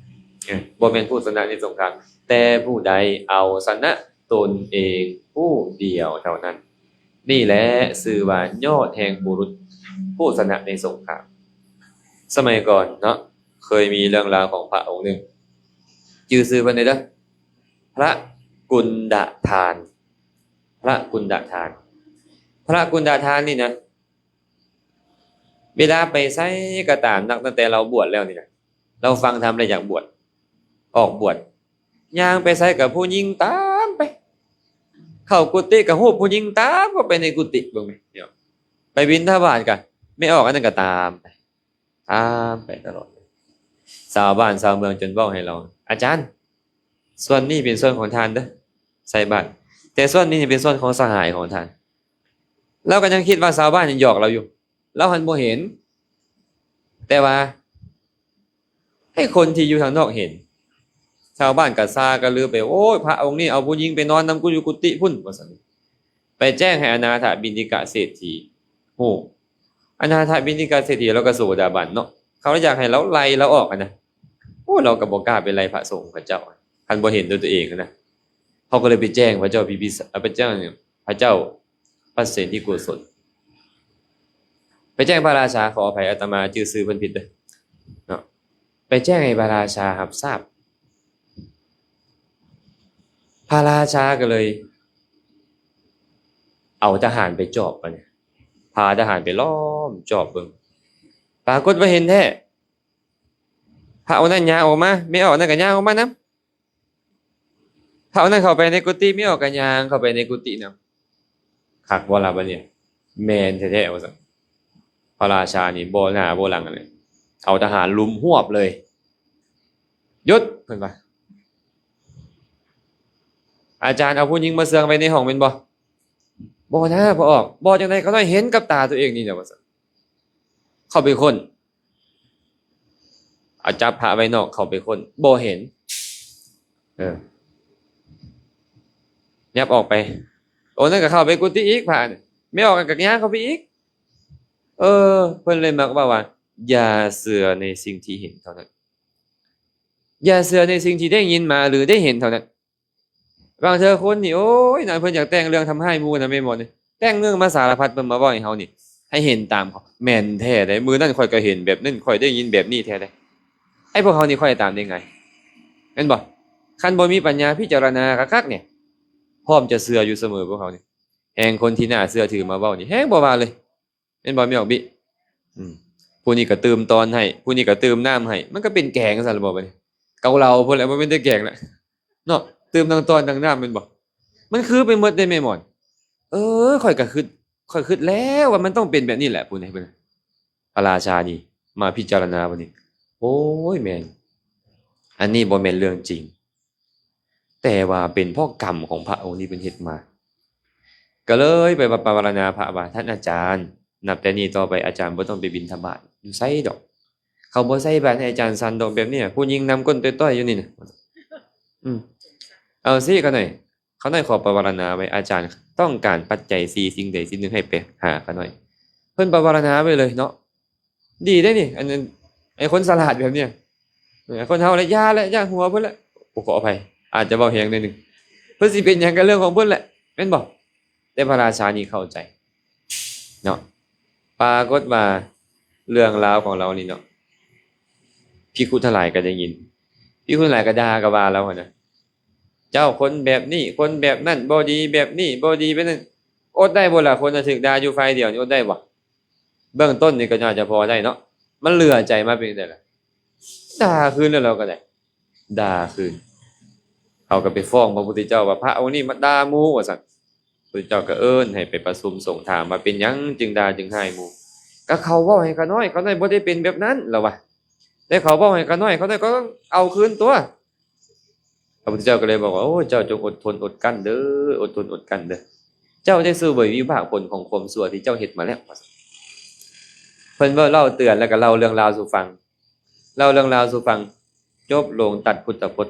ເອີ ບໍ່ແມ່ນຜູ້ຊະນະໃນສົງຄາມ ແຕ່ຜູ້ໃດເອົາຊະນະຕົນເອງຜູ້ດຽວເທົ່ານັ້ນ. ນີ້ແຫຼະຊື່ວ່າຍອດແຫ່ງບຸລຸດ ຜູ້ຊະນະໃນສົງຄາມ. ສະໄໝກ່ອນເນາະ ເຄີຍມີເລື່ອງລາວຂອງພະອົງໜຶ່ງ ຈື່ຊື່ເພິ່ນແດ່ເດີ ພະກຸນດະທານ. ພະກຸນດະທານ ພະກຸນດະທານນີ້ນະ ເວລາໄປໃສກໍຕາມ ນັບຕັ້ງແຕ່ລາວບວດແລ້ວນີ້ນະ ລາວຟັງທຳແລ້ວຢາກບວດ ອອກບວດ ຍ່າງໄປໃສກໍຜູ້ຍິງຕາມໄປ ເຂົ້າກຸຕິກໍຮູບຜູ້ຍິງຕາມເຂົ້າໄປໃນກຸຕິ ເບິ່ງແມະ ໄປບິນທະບາດກໍແມ່ອອກອັນນັ້ນກໍຕາມໄປ ຕາມໄປຕະຫຼອດ. ຊາວບ້ານຊາວເມືອງຈົນເວົ້າໃຫ້ລາວ ອາຈານ ສ່ວນນີ້ເປັນສ່ວນຂອງທ່ານເດີ ໃສ່ບາດ ແຕ່ສ່ວນນີ້ເປັນສ່ວນຂອງສະຫາຍຂອງທ່ານ. ລາວກໍຍັງຄິດວ່າຊາວບ້ານຍັງຢອກລາວຢູ່ ລາວຫັ້ນບໍ່ເຫັນ ແຕ່ວ່າໃຫ້ຄົນທີ່ຢູ່ທາງນອກເຫັນ. ຊາວບ້ານກໍຊາກັນລືໄປ ໂອ້ຍ ພະອົງນີ້ເອົາຜູ້ຍິງໄປນອນນຳກູຢູ່ກຸຕິພຸ້ນ ວ່າຊັ້ນ. ໄປແຈ້ງໃຫ້ອະນາຖະບິນທິກະເສດຖີຮູ້. ອະນາຖະບິນທິກະເສດຖີລາວກໍໂສດາບັນເນາະ ເຂົາຢາກໃຫ້ລາວໄລ່ລາວອອກຫັ້ນນະ. ໂອ້ ລາວກໍບໍ່ກ້າໄປໄລ່ພະສົງພະເຈົ້າ ຄັນບໍ່ເຫັນດ້ວຍຕົວເອງຫັ້ນນະ. ເຂົາກໍເລີຍໄປແຈ້ງພະເຈົ້າພິພິສາ ເອີ ໄປແຈ້ງ ພະເຈົ້າປະເສນທິໂກສົນ ໄປແຈ້ງພະລາຊາ ຂໍອະໄພອາດຕະມາຈື່ຊື່ເພິ່ນຜິດເດີເນາະ ໄປແຈ້ງໃຫ້ພະລາຊາຮັບຊາບ. ພະລາຊາກໍເລີຍເອົາທະຫານໄປຈອບ ບາດນີ້ ພາທະຫານໄປລ້ອມຈອບເບິ່ງ ປາກົດວ່າເຫັນແທ້ ພະອົງນັ້ນຍ່າງອອກມາ ແມ່ອອກນັ້ນກໍຍ່າງອອກມານຳ. ເທົ່ານັ້ນເຂົ້າໄປໃນກຸຕິ ແມ່ອອກກໍຍ່າງເຂົ້າໄປໃນກຸຕິນຳ. ຄັກບໍ່ລະບາດນີ້? ແມ່ນແທ້ໆ ວ່າຊັ້ນ. ພະລາຊານີ້ບໍ່ໜ້າບໍ່ຫຼັງເລີຍ ເອົາທະຫານລຸມຮວບເລີຍ. ຢຸດ ເພິ່ນວ່າ ອາຈານເອົາຜູ້ຍິງມາເຊື່ອງໄວ້ໃນຫ້ອງແມ່ນບໍ່? ບໍ່ນາ ບໍ່ອອກ. ບໍ່ຈັ່ງໃດ ຂ້ານ້ອຍເຫັນກັບຕາຕົວເອງນີ້ນະ ວ່າຊັ້ນ. ເຂົ້າໄປຄົ້ນ ເອົາຈັບພະໄວ້ນອກ ເຂົ້າໄປຄົ້ນ ບໍ່ເຫັນ. ເອີ ຍັບອອກໄປ ໂອ ນັ້ນກໍເຂົ້າໄປກຸຕິອີກ ພະນັ້ນ ແມ່ອອກກໍຍ່າງເຂົ້າໄປອີກ. ເອີ ເພິ່ນເລີຍມັກເວົ້າວ່າ ຢ່າເຊື່ອໃນສິ່ງທີ່ເຫັນເທົ່ານັ້ນ ຢ່າເຊື່ອໃນສິ່ງທີ່ໄດ້ຍິນມາ ຫຼື ໄດ້ເຫັນເທົ່ານັ້ນ. ບາງເທື່ອຄົນນີ້ ໂອ້ຍ ນະ ເພິ່ນຢາກແຕ່ງເລື່ອງທຳຮ້າຍໝູ່ນະ ແມ່ນບໍ່ນີ້? ແຕ່ງເລື່ອງມາສາລະພັດ ເພິ່ນມາເວົ້າໃຫ້ເຮົານີ້ ໃຫ້ເຫັນຕາມເຂົາ. ແມ່ນແທ້ເດ້ ມື້ນັ້ນຂ້ອຍກໍເຫັນແບບນັ້ນ ຂ້ອຍໄດ້ຍິນແບບນີ້ແທ້ເດ້. ໄອ້ພວກເຮົານີ້ ຂ້ອຍຕາມໄດ້ງ່າຍ ແມ່ນບໍ່? ຄັນບໍ່ມີປັນຍາພິຈາລະນາຄັກໆນີ້ ພ້ອມຈະເຊື່ອຢູ່ສະເໝີ ພວກເຮົານີ້. ແຮ່ງຄົນທີ່ໜ້າເຊື່ອຖືມາເວົ້ານີ້ ແຮ່ງບໍ່ວ່າເລີຍ. ແມ່ນບໍ່ ແມ່ອອກບິ? ອືມ ຜູ້ນີ້ກໍຕື່ມຕອນໃຫ້ ຜູ້ນີ້ກໍຕື່ມນ້ຳໃຫ້ ມັນກໍເປັນແກງຊັ້ນລະບໍ່ ບາດນີ້? ເກົາເຫຼົ້າພຸ້ນແຫຼະ ບໍ່ແມ່ນແຕ່ແກງລະເນາະ ຕື່ມທັງຕອນທັງນ້ຳ ແມ່ນບໍ່? ມັນຄືໄປໝົດເດ້ແມ່ໝອນ. ເອີ ຂ້ອຍກໍຄິດ ຂ້ອຍຄິດແລ້ວວ່າມັນຕ້ອງເປັນແບບນີ້ແຫຼະ ຜູ້ນີ້ ເພິ່ນ ພະລາຊານີ້ມາພິຈາລະນາບັດນີ້ ໂອ້ຍ ແມ່ນ ອັນນີ້ບໍ່ແມ່ນເລື່ອງຈິງ. ແຕ່ວ່າເປັນເພາະກຳຂອງພະອົງນີ້ເພິ່ນເຮັດມາ ກໍເລີຍໄປປະ ປະວາລະນາພະວ່າ ທ່ານອາຈານ ນັບແຕ່ນີ້ຕໍ່ໄປອາຈານບໍ່ຕ້ອງໄປບິນທະບາດຢູ່ໃສດອກ ເຂົາບໍ່ໃສ່ບາດໃຫ້ອາຈານສັນດອກ ແບບນີ້ ຜູ້ຍິງນຳກົ້ນຕ້ອຍໆຢູ່ນີ້ນະ. ອືມ ເອົາຊິ ຂ້ານ້ອຍ ຂ້ານ້ອຍຂໍປະວາລະນາໄວ້ ອາຈານຕ້ອງການປັດໄຈສີ່ສິ່ງໃດສິ່ງໜຶ່ງ ໃຫ້ໄປຫາຂ້ານ້ອຍ. ເພິ່ນປະວາລະນາໄວ້ເລີຍເນາະ ດີເດ້ນີ້ ອັນນັ້ນ ໄອ້ຄົນສະຫຼາດແບບນີ້ ເອີ ຄົນເຮົາລະ ຢ່າລະ ຢ່າຫົວເພິ່ນລະ. ໂອ້ ຂໍອະໄພ ອາດຈະເວົ້າແຮງໜ້ອຍໜຶ່ງ ເພິ່ນຊິເປັນຫຍັງກໍເລື່ອງຂອງເພິ່ນແຫຼະ ແມ່ນບໍ່? ແຕ່ພະລາຊານີ້ເຂົ້າໃຈເນາະ. ປາກົດວ່າເລື່ອງລາວຂອງລາວນີ້ເນາະ ພິກຂຸທັງຫຼາຍກໍໄດ້ຍິນ ພິກຂຸທັງຫຼາຍກໍດ່າກໍວ່າລາວຫັ້ນນະ. ເຈົ້າຄົນແບບນີ້ ຄົນແບບນັ້ນ ບໍ່ດີແບບນີ້ ບໍ່ດີແບບນັ້ນ. ອົດໄດ້ບໍ່ລະ ຄົນນະຖືກດ່າຢູ່ຝ່າຍດຽວນີ້ ອົດໄດ້ບໍ່? ເບື້ອງຕົ້ນນີ້ກໍອາດຈະພໍໄດ້ເນາະ ມັນເຫຼືອໃຈມາເປັນຈັ່ງໃດລະ ດ່າຄືນແລ້ວ ລາວກໍໄດ້ດ່າຄືນ. ເຂົາກໍໄປຟ້ອງພະພຸດທະເຈົ້າວ່າ ພະອົງນີ້ມາດ່າໝູ່ ວ່າຊັ້ນ. ພະພຸດທະເຈົ້າກໍເອີ້ນໃຫ້ໄປປະຊຸມສົງຖາມວ່າ ເປັນຫຍັງຈຶ່ງດ່າຈຶ່ງຮ້າຍໝູ່? ກໍເຂົາເວົ້າໃຫ້ຂ້ານ້ອຍ ຂ້ານ້ອຍບໍ່ໄດ້ເປັນແບບນັ້ນ ລາວວ່າ. ແຕ່ເຂົາເວົ້າໃຫ້ຂ້ານ້ອຍ ຂ້ານ້ອຍກໍຕ້ອງເອົາຄືນຕົວະ. ພະພຸດທະເຈົ້າກໍເລີຍບອກວ່າ ໂອ້ ເຈົ້າຈົ່ງອົດທົນອົດກັ້ນເດີ ອົດທົນອົດກັ້ນເດີ ເຈົ້າໄດ້ເສວີຍວິບາກຜົນຂອງຄວາມຊົ່ວທີ່ເຈົ້າເຮັດມາແລ້ວ. ເພິ່ນເວົ້າເລົ່າເຕືອນ ແລ້ວກໍເລົ່າເລື່ອງລາວສູ່ຟັງ ເລົ່າເລື່ອງລາວສູ່ຟັງ ຈົບລົງຕັດພຸດທະພົດ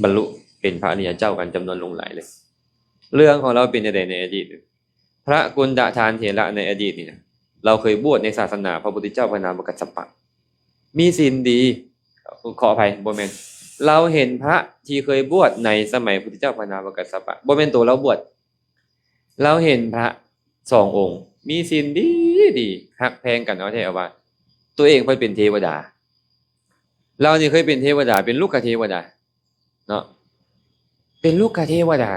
ບັນລຸເປັນພະອະລິຍະເຈົ້າກັນຈຳນວນຫຼວງຫຼາຍເລີຍ. ເລື່ອງຂອງລາວເປັນຈັ່ງໃດໃນອະດີດ? ພະກຸນຕະທານເຖລະໃນອະດີດນີ້ນະ ລາວເຄີຍບວດໃນສາສະໜາພະພຸດທະເຈົ້າພະນາມະກັດສະປະ ມີສິນດີ ຂໍອະໄພ ບໍ່ແມ່ນ ລາວເຫັນພະທີ່ເຄີຍບວດໃນສະໄໝພຸດທະເຈົ້າພະນາມະກັດສະປະ ບໍ່ແມ່ນໂຕລາວບວດ ລາວເຫັນພະສອງອົງ ມີສິນດີດີ ຮັກແພງກັນເອົາແທ້ເອົາວ່າ ຕົວເອງໄປເປັນເທວະດາ ລາວນີ້ເຄີຍເປັນເທວະດາ ເປັນລຸກຂະເທວະດາເນາະ ເປັນລຸກຂະເທວະດາ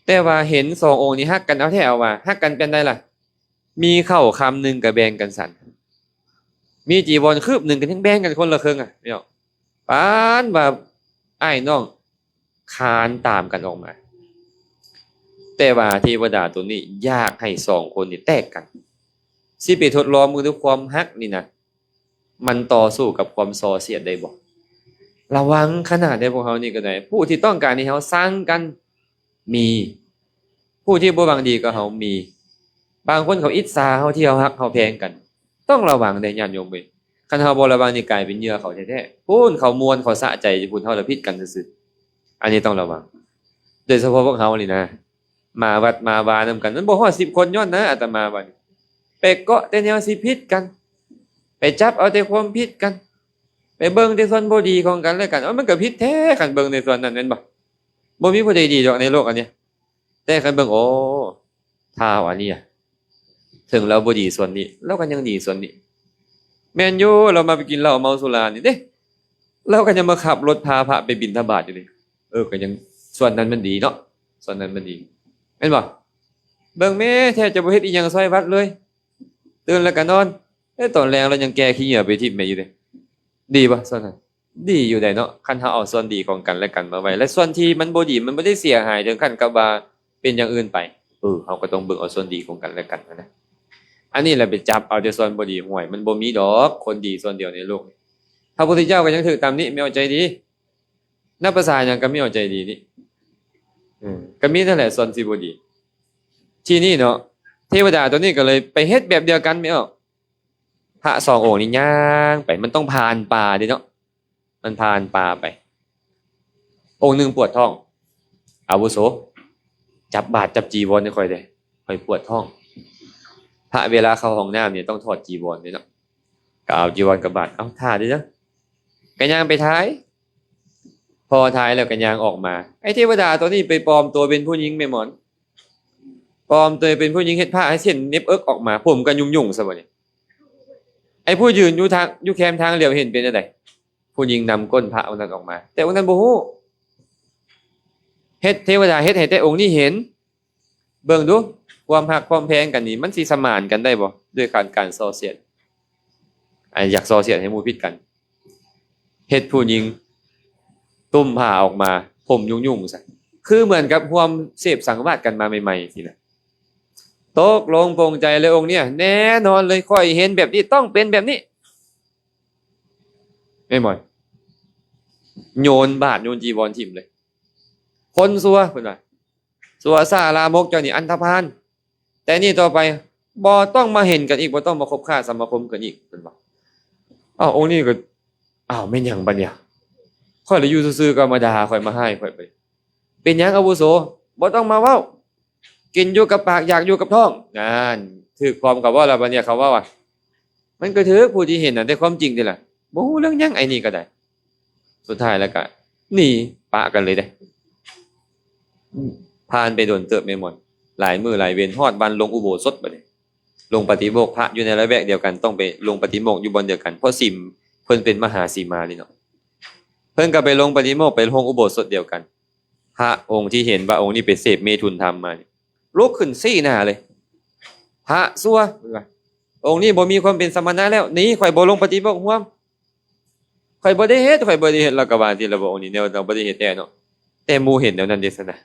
ແຕ່ວ່າເຫັນສອງອົງນີ້ຮັກກັນເອົາແທ້ເອົາວ່າ ຮັກກັນປານໃດລະ? ມີເຂົ້າຄຳໜຶ່ງກໍແບ່ງກັນສັນ ມີຈີວອນຄືບໜຶ່ງກໍຍັງແບ່ງກັນຄົນລະເຄິ່ງອະ ເນາະ ປານວ່າອ້າຍນ້ອງຄານຕາມກັນອອກມາ ແຕ່ວ່າເທວະດາຕົວນີ້ຢາກໃຫ້ສອງຄົນນີ້ແຕກກັນ ຊິໄປທົດລອງເບິ່ງດູຄວາມຮັກນີ້ນະ ມັນຕໍ່ສູ້ກັບຄວາມສໍ້ສຽດໄດ້ບໍ່? ລະວັງຂະໜາດໃດພວກເຮົານີ້ກໍໄດ້ ຜູ້ທີ່ຕ້ອງການໃຫ້ເຮົາຊັງກັນມີ ຜູ້ທີ່ບໍ່ຫວັງດີກັບເຮົາມີ ບາງຄົນເຂົາອິດສາເຮົາທີ່ເຮົາຮັກເຮົາແພງກັນ ຕ້ອງລະວັງເດ້ຍາດໂຍມເອີຍ ຄັນເຮົາບໍ່ລະວັງນີ້ກາຍເປັນເຫຍື່ອເຂົາແທ້ໆ ພຸ້ນເຂົາມ່ວນເຂົາສະໃຈຢູ່ພຸ້ນ ເຮົາລະຜິດກັນຊື່ໆ ອັນນີ້ຕ້ອງລະວັງ ໂດຍສະເພາະພວກເຮົານີ້ນະ ມາວັດມາວານຳກັນ ມັນບໍ່ຮອດສິບຄົນຍ້ອນນະອາດຕະມາວ່ານີ້ ໄປເກາະແຕ່ແນວຊິຜິດກັນ ໄປຈັບເອົາແຕ່ຄວາມຜິດກັນ ໄປເບິ່ງແຕ່ສ່ວນບໍ່ດີຂອງກັນແລະກັນ ເອົາ ມັນກໍຜິດແທ້ ຄັນເບິ່ງໃນສ່ວນນັ້ນແມ່ນບໍ່? ບໍ່ມີຜູ້ໃດດີດອກໃນໂລກອັນນີ້ ແຕ່ຄັນເບິ່ງ ໂອ້ ທ້າວອັນນີ້ ເຖິງລາວບໍ່ດີສ່ວນນີ້ ລາວກໍຍັງດີສ່ວນນີ້ ແມ່ນຢູ່ ລາວມາໄປກິນເຫຼົ້າເມົາສຸລານີ້ເດ້ ລາວກໍຍັງມາຂັບລົດພາພະໄປບິນທະບາດຢູ່ເດ້ ເອີ ກໍຍັງ ສ່ວນນັ້ນມັນດີເນາະ ສ່ວນນັ້ນມັນດີ ແມ່ນບໍ່? ເບິ່ງແມ້ ແທບຈະບໍ່ເຮັດອີ່ຫຍັງຊ່ອຍວັດເລີຍ ຕື່ນແລ້ວກໍນອນ ເອີ ຕອນແລງລາວຍັງແກ່ຂີ້ເຫຍື້ອໄປຖິ້ມແມ່ຢູ່ເດ້ ດີບໍ່ສ່ວນນັ້ນ? ດີຢູ່ໃດ໋ເນາະ ຄັນເຮົາເອົາສ່ວນດີຂອງກັນແລະກັນມາໄວ້ ແລະ ສ່ວນທີ່ມັນບໍ່ດີ ມັນບໍ່ໄດ້ເສຍຫາຍເຖິງຂັ້ນກັບວ່າເປັນຢ່າງອື່ນໄປ ເອີ ເຮົາກໍຕ້ອງເບິ່ງເອົາສ່ວນດີຂອງກັນແລະກັນຫັ້ນນະ ອັນນີ້ລະໄປຈັບເອົາແຕ່ສ່ວນບໍ່ດີ ຫ້ວຍ ມັນບໍ່ມີດອກຄົນດີສ່ວນດຽວໃນໂລກນີ້ ພະພຸດທະເຈົ້າກໍຍັງຖືກຕຳໜິ ແມ່ນບໍ່? ໃຈດີ ນັບພາສາຫຍັງກໍມີເອົາໃຈດີນີ້ ເອີ ກໍມີນັ້ນແຫຼະສ່ວນທີ່ບໍ່ດີ ທີນີ້ເນາະ ເທວະດາຕົວນີ້ກໍເລີຍໄປເຮັດແບບດຽວກັນແມ່ນບໍ່? ພະສອງອົງນີ້ຍ່າງໄປ ມັນຕ້ອງຜ່ານປ່າເດ້ເນາະ ມັນຜ່ານປ່າໄປ ອົງໜຶ່ງປວດທ້ອງ ອາວຸໂສ ຈັບບາດຈັບຈີວອນໃຫ້ຂ້ອຍແດ່ ຂ້ອຍປວດທ້ອງ ພະເວລາເຂົ້າຫ້ອງນ້ຳນີ້ຕ້ອງຖອດຈີວອນເດ້ເນາະ ກໍເອົາຈີວອນກັບບາດ ເອົາ ຖ້າເດີ ກໍຍ່າງໄປຖ່າຍ ພໍຖ່າຍແລ້ວກໍຍ່າງອອກມາ ໄອ້ເທວະດາຕົວນີ້ໄປປອມຕົວເປັນຜູ້ຍິງແມ່ໝອນ ປອມຕົວເປັນຜູ້ຍິງ ເຮັດຜ້າໃຫ້ເສັ້ນເນັບເອິກອອກມາ ຜົມກໍຫຍຸ້ງໆຊະບັດນີ້ ໄອ້ຜູ້ຢືນຢູ່ທາງ ຢູ່ແຄມທາງຫຼຽວເຫັນເປັນຈັ່ງໃດ? ຜູ້ຍິງນຳກົ້ນພະອົງນັ້ນອອກມາ ແຕ່ອົງນັ້ນບໍ່ຮູ້ ເຮັດ ເທວະດາເຮັດໃຫ້ແຕ່ອົງນີ້ເຫັນ ເບິ່ງດູ ຄວາມຮັກຄວາມແພງກັນນີ້ ມັນຊິສະໝານກັນໄດ້ບໍ່ ດ້ວຍການ ການສໍ້ສຽດ ອາ ຢາກສໍ້ສຽດໃຫ້ໝູ່ຜິດກັນ ເຮັດຜູ້ຍິງຕຸ້ມຜ້າອອກມາ ຜົມຫຍຸ້ງໆຊະ ຄືເໝືອນກັບຮ່ວມເສບສັງວາດກັນມາໃໝ່ໆຊີ້ນະ ຕົກລົງປົງໃຈເລີຍອົງເນີ້ຍ ແນ່ນອນເລີຍ ຂ້ອຍເຫັນແບບນີ້ຕ້ອງເປັນແບບນີ້ ແມ່ນບໍ່? ໂຍນບາດໂຍນຈີວອນຖິ້ມເລີຍ ຄົນຊົ່ວ ເພິ່ນວ່າ ຊົ່ວຊ້າລາມົກເຈົ້ານີ້ ອັນທະພານ ແຕ່ນີ້ຕໍ່ໄປບໍ່ຕ້ອງມາເຫັນກັນອີກ ບໍ່ຕ້ອງມາຄົບຄ້າສະມາຄົມກັນອີກ ເພິ່ນວ່າ ອ້າວ ອົງນີ້ກໍ ອ້າວ ແມ່ນຫຍັງບັດນີ້ ຂ້ອຍລະຢູ່ຊື່ໆ ກໍມາດ່າຂ້ອຍ ມາຮ້າຍຂ້ອຍ ເປັນຫຍັງອາວຸໂສ ບໍ່ຕ້ອງມາເວົ້າ ກິນຢູ່ກັບປາກ ຢາກຢູ່ກັບທ້ອງ ນັ້ນ ຖືກຄວາມເຂົາເວົ້າລະ ບັດນີ້ເຂົາເວົ້າວ່າ ມັນກໍຖືກຜູ້ທີ່ເຫັນນະ ແຕ່ຄວາມຈິງເດລະ ບໍ່ຮູ້ເລື່ອງຫຍັງ ໄອ້ນີ້ກໍໄດ້ ສຸດທ້າຍແລ້ວກະໜີປະກັນເລີຍເດ້ ຜ່ານໄປດົນເຕີບແມ່ນບໍ່ ຫຼາຍມື້ຫຼາຍເວັນ ຮອດວັນລົງອຸໂບສົດບັດນີ້ ລົງປະຕິໂມກ ພະຢູ່ໃນລະແວກດຽວກັນ ຕ້ອງໄປລົງປະຕິໂມກຢູ່ບ່ອນດຽວກັນ ເພາະສິມເພິ່ນເປັນມະຫາສີມາເດ້ເນາະ ເພິ່ນກໍໄປລົງປະຕິໂມກ ໄປລົງອຸໂບສົດດຽວກັນ ພະອົງທີ່ເຫັນວ່າອົງນີ້ໄປເສບເມຖຸນທຳມານີ້ ລຸກຂຶ້ນຊີ້ໜ້າເລີຍ ພະຊົ່ວ ເພິ່ນວ່າ ອົງນີ້ບໍ່ມີຄວາມເປັນສະມະນະແລ້ວ ໜີ ຂ້ອຍບໍ່ລົງປະຕິໂມກຮ່ວມ ຂ້ອຍບໍ່ໄດ້ເຮັດ ຂ້ອຍບໍ່ໄດ້ເຮັດ ລາວກໍວ່າຈັ່ງຊີ້ລະ ວ່າອົງນີ້ແນວລາວບໍ່ໄດ້ເຮັດແທ້ເນາະ ແຕ່ໝູ່ເຫັນແນວນັ້ນເດ້ຊັ້ນນະ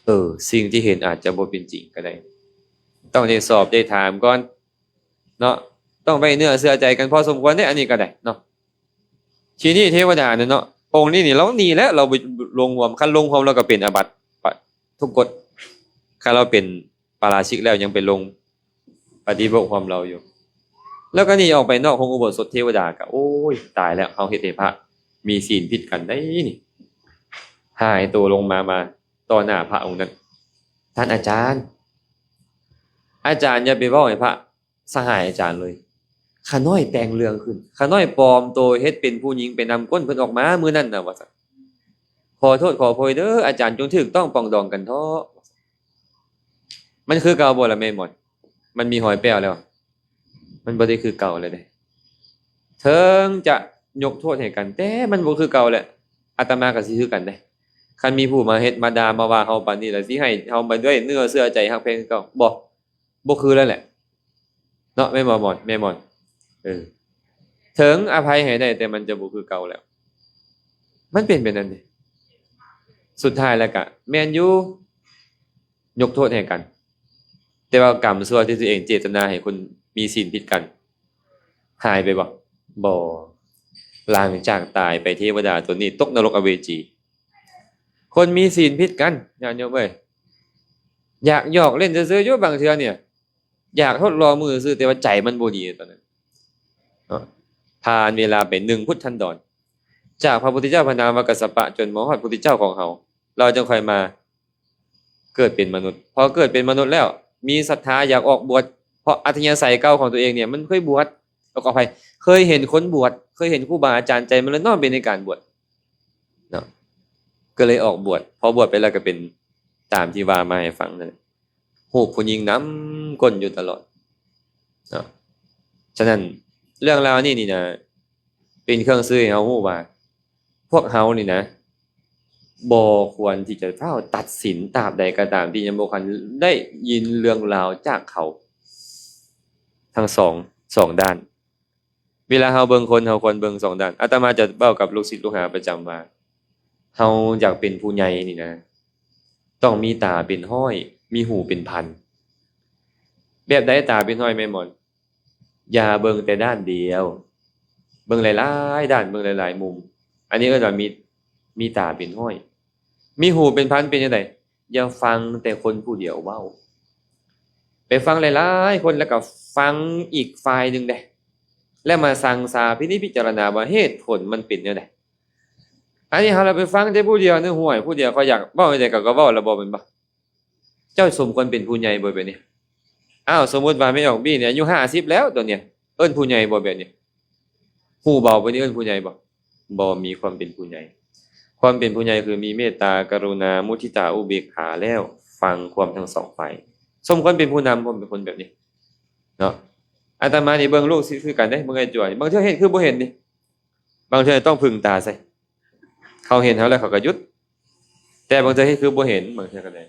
ເອີ ສິ່ງທີ່ເຫັນອາດຈະບໍ່ເປັນຈິງກໍໄດ້ ຕ້ອງໄດ້ສອບໄດ້ຖາມກ່ອນເນາະ ຕ້ອງໄວ້ເນື້ອເຊື່ອໃຈກັນພໍສົມຄວນເດ້ ອັນນີ້ກໍໄດ້ເນາະ ທີນີ້ເທວະດານັ້ນເນາະ ອົງນີ້ນີ້ລາວໜີແລ້ວ ລາວບໍ່ລົງຮ່ວມ ຄັນລົງຮ່ວມລາວກໍເປັນອາບັດ ປະ ທຸກກົດ ຄັນລາວເປັນປາລາຊິກແລ້ວຍັງໄປລົງປະຕິໂມກຮ່ວມລາວຢູ່ ແລ້ວກໍໜີອອກໄປນອກໂຮງອຸໂບສົດ ເທວະດາກໍ ໂອ້ຍ ຕາຍແລ້ວ ເຮົາເຮັດໃຫ້ພະມີສິນຜິດກັນໄດ໋ນີ້ ຫາຍໂຕລົງມາ ມາ ຕໍ່ໜ້າພະອົງນັ້ນ, ທ່ານອາຈານ, ອາຈານຢ່າໄປເວົ້າໃຫ້ພະສະຫາຍອາຈານເລີຍ. ຂ້ານ້ອຍແຕ່ງເລື່ອງຂຶ້ນ, ຂ້ານ້ອຍປອມໂຕເຮັດເປັນຜູ້ຍິງໄປນຳກົ້ນເພິ່ນອອກມາມື້ນັ້ນນະ ວ່າຊັ້ນ. ຂໍໂທດຂໍໂພຍເດີ, ອາຈານຈົ່ງຖືກຕ້ອງປອງດອງກັນເທາະ. ມັນຄືເກົ່າບໍ່ລະແມ່ໝອນ? ມັນມີຮອຍແປ້ວແລ້ວ. ມັນບໍ່ໄດ້ຄືເກົ່າແລ້ວເດ້. ເຖິງຈະຍົກໂທດໃຫ້ກັນ, ແຕ່ມັນບໍ່ຄືເກົ່າແລ້ວ. ອາດຕະມາກໍຊິຄືກັນເດ້. ຄັນມີຜູ້ມາເຮັດມາດ່າມາວ່າເຮົາປານນີ້ລະ ຊິໃຫ້ເຮົາມາດ້ວຍເນື້ອເຊື່ອໃຈຮັກແພງຄືເກົ່າ? ບໍ່, ບໍ່ຄືແລ້ວແຫຼະ. ເນາະ ແມ່ນບໍ່ໝອນ? ແມ່ໝອນ? ເອີ. ເຖິງອະໄພໃຫ້ໄດ້, ແຕ່ມັນຈະບໍ່ຄືເກົ່າແລ້ວ. ມັນເປັນແບບນັ້ນເດ້. ສຸດທ້າຍແລ້ວກະແມ່ນຢູ່, ຍົກໂທດໃຫ້ກັນ. ແຕ່ວ່າກຳຊົ່ວທີ່ຕົວເອງເຈດຕະນາໃຫ້ຄົນມີສິນຜິດກັນ ຫາຍໄປບໍ່? ບໍ່. ຫຼັງຈາກຕາຍໄປ, ເທວະດາຕົນນີ້ຕົກນະລົກອະເວຈີ. ຄົນມີສິນຜິດກັນ, ຍາດໂຍມເອີຍ, ຢາກຫຍອກຫຼິ້ນຊື່ໆຢູ່ບາງເທື່ອນີ້, ຢາກທົດລອງມືຊື່, ແຕ່ວ່າໃຈມັນບໍ່ດີຕອນນັ້ນເນາະ. ຜ່ານເວລາໄປໜຶ່ງພຸດທັນດອນ, ຈາກພະພຸດທະເຈົ້າພະນາມວ່າກັດສະປະ ຈົນມາຮອດພຸດທະເຈົ້າຂອງເຮົາ, ລາວຈຶ່ງຄ່ອຍມາເກີດເປັນມະນຸດ. ພໍເກີດເປັນມະນຸດແລ້ວ, ມີສັດທາຢາກອອກບວດ, ເພາະອັດທະຍາໄສເກົ່າຂອງຕົວເອງນີ້ ມັນເຄີຍບວດ, ເອີ ຂໍອະໄພ, ເຄີຍເຫັນຄົນບວດ, ເຄີຍເຫັນຄູບາອາຈານ, ໃຈມັນເລີຍນ້ອມໄປໃນການບວດເນາະ, ກໍເລີຍອອກບວດ. ພໍບວດໄປແລ້ວກໍເປັນຕາມທີ່ວ່າມາໃຫ້ຟັງນັ້ນແຫຼະ. ຮູບຜູ້ຍິງນຳກົ້ນຢູ່ຕະຫຼອດເນາະ. ສະນັ້ນເລື່ອງລາວນີ້ນີ້ນະ ເປັນເຄື່ອງຊີ້ໃຫ້ເຮົາຮູ້ວ່າ ພວກເຮົານີ້ນະ ບໍ່ຄວນທີ່ຈະຟ້າວຕັດສິນ ຕາບໃດກໍຕາມທີ່ຍັງບໍ່ທັນໄດ້ຍິນເລື່ອງລາວຈາກເຂົາທັງສອງ, ສອງດ້ານ. ເວລາເຮົາເບິ່ງຄົນ, ເຮົາຄວນເບິ່ງສອງດ້ານ. ອາດຕະມາຈະເວົ້າກັບລູກສິດລູກຫາປະຈຳວ່າ ເຮົາຢາກເປັນຜູ້ໃຫຍ່ນີ້ນະ ຕ້ອງມີຕາເປັນຮ້ອຍ, ມີຫູເປັນພັນ. ແບບໃດຕາເປັນຮ້ອຍແມ່ໝອນ? ຢ່າເບິ່ງແຕ່ດ້ານດຽວ, ເບິ່ງຫຼາຍໆດ້ານ, ເບິ່ງຫຼາຍໆມຸມ. ອັນນີ້ເອີ້ນວ່າມີ, ມີຕາເປັນຮ້ອຍ, ມີຫູເປັນພັນ. ເປັນຈັ່ງໃດ? ຢ່າຟັງແຕ່ຄົນຜູ້ດຽວເວົ້າ, ໄປຟັງຫຼາຍໆຄົນ ແລ້ວກໍຟັງອີກຝ່າຍໜຶ່ງເດ້ ແລ້ວມາຊັ່ງຊາພິນິດພິຈາລະນາວ່າເຫດຜົນມັນເປັນແນວໃດ. ອັນນີ້ເຮົາລະໄປຟັງແຕ່ຜູ້ດຽວນີ້ ຫ້ວຍ ຜູ້ດຽວເຂົາຢາກເວົ້າຈັ່ງໃດເຂົາກໍເວົ້າລະບໍ່ ແມ່ນບໍ່? ເຈົ້າສົມຄວນເປັນຜູ້ໃຫຍ່ບໍ່ແບບນີ້? ອ້າວ ສົມມຸດວ່າແມ່ອອກບີນີ້ອາຍຸຫ້າສິບແລ້ວ ໂຕນີ້ເອີ້ນຜູ້ໃຫຍ່ບໍ່ແບບນີ້? ຫູເບົາປານນີ້ເອີ້ນຜູ້ໃຫຍ່ບໍ່? ບໍ່ມີຄວາມເປັນຜູ້ໃຫຍ່. ຄວາມເປັນຜູ້ໃຫຍ່ຄືມີເມດຕາ, ກະລຸນາ, ມຸທິຕາ, ອຸເບກຂາ ແລ້ວຟັງຄວາມທັງສອງຝ່າຍ. ສົມຄວນເປັນຜູ້ນຳ, ຄວາມເປັນຄົນແບບນີ້ເນາະ. ອາດຕະມານີ້ເບິ່ງລູກສິດຄືກັນເດ້, ເບິ່ງໄອ້ຈວຍ, ບາງເທື່ອເຫັນຄືບໍ່ເຫັນນີ້, ບາງເທື່ອຕ້ອງເພິ່ງຕາໃສ່. ເຂົາເຫັນເຮົາແລ້ວເຂົາກໍຢຸດ, ແຕ່ບາງເທື່ອເຮັດຄືບໍ່ເຫັນ, ບາງເທື່ອກໍໄດ້.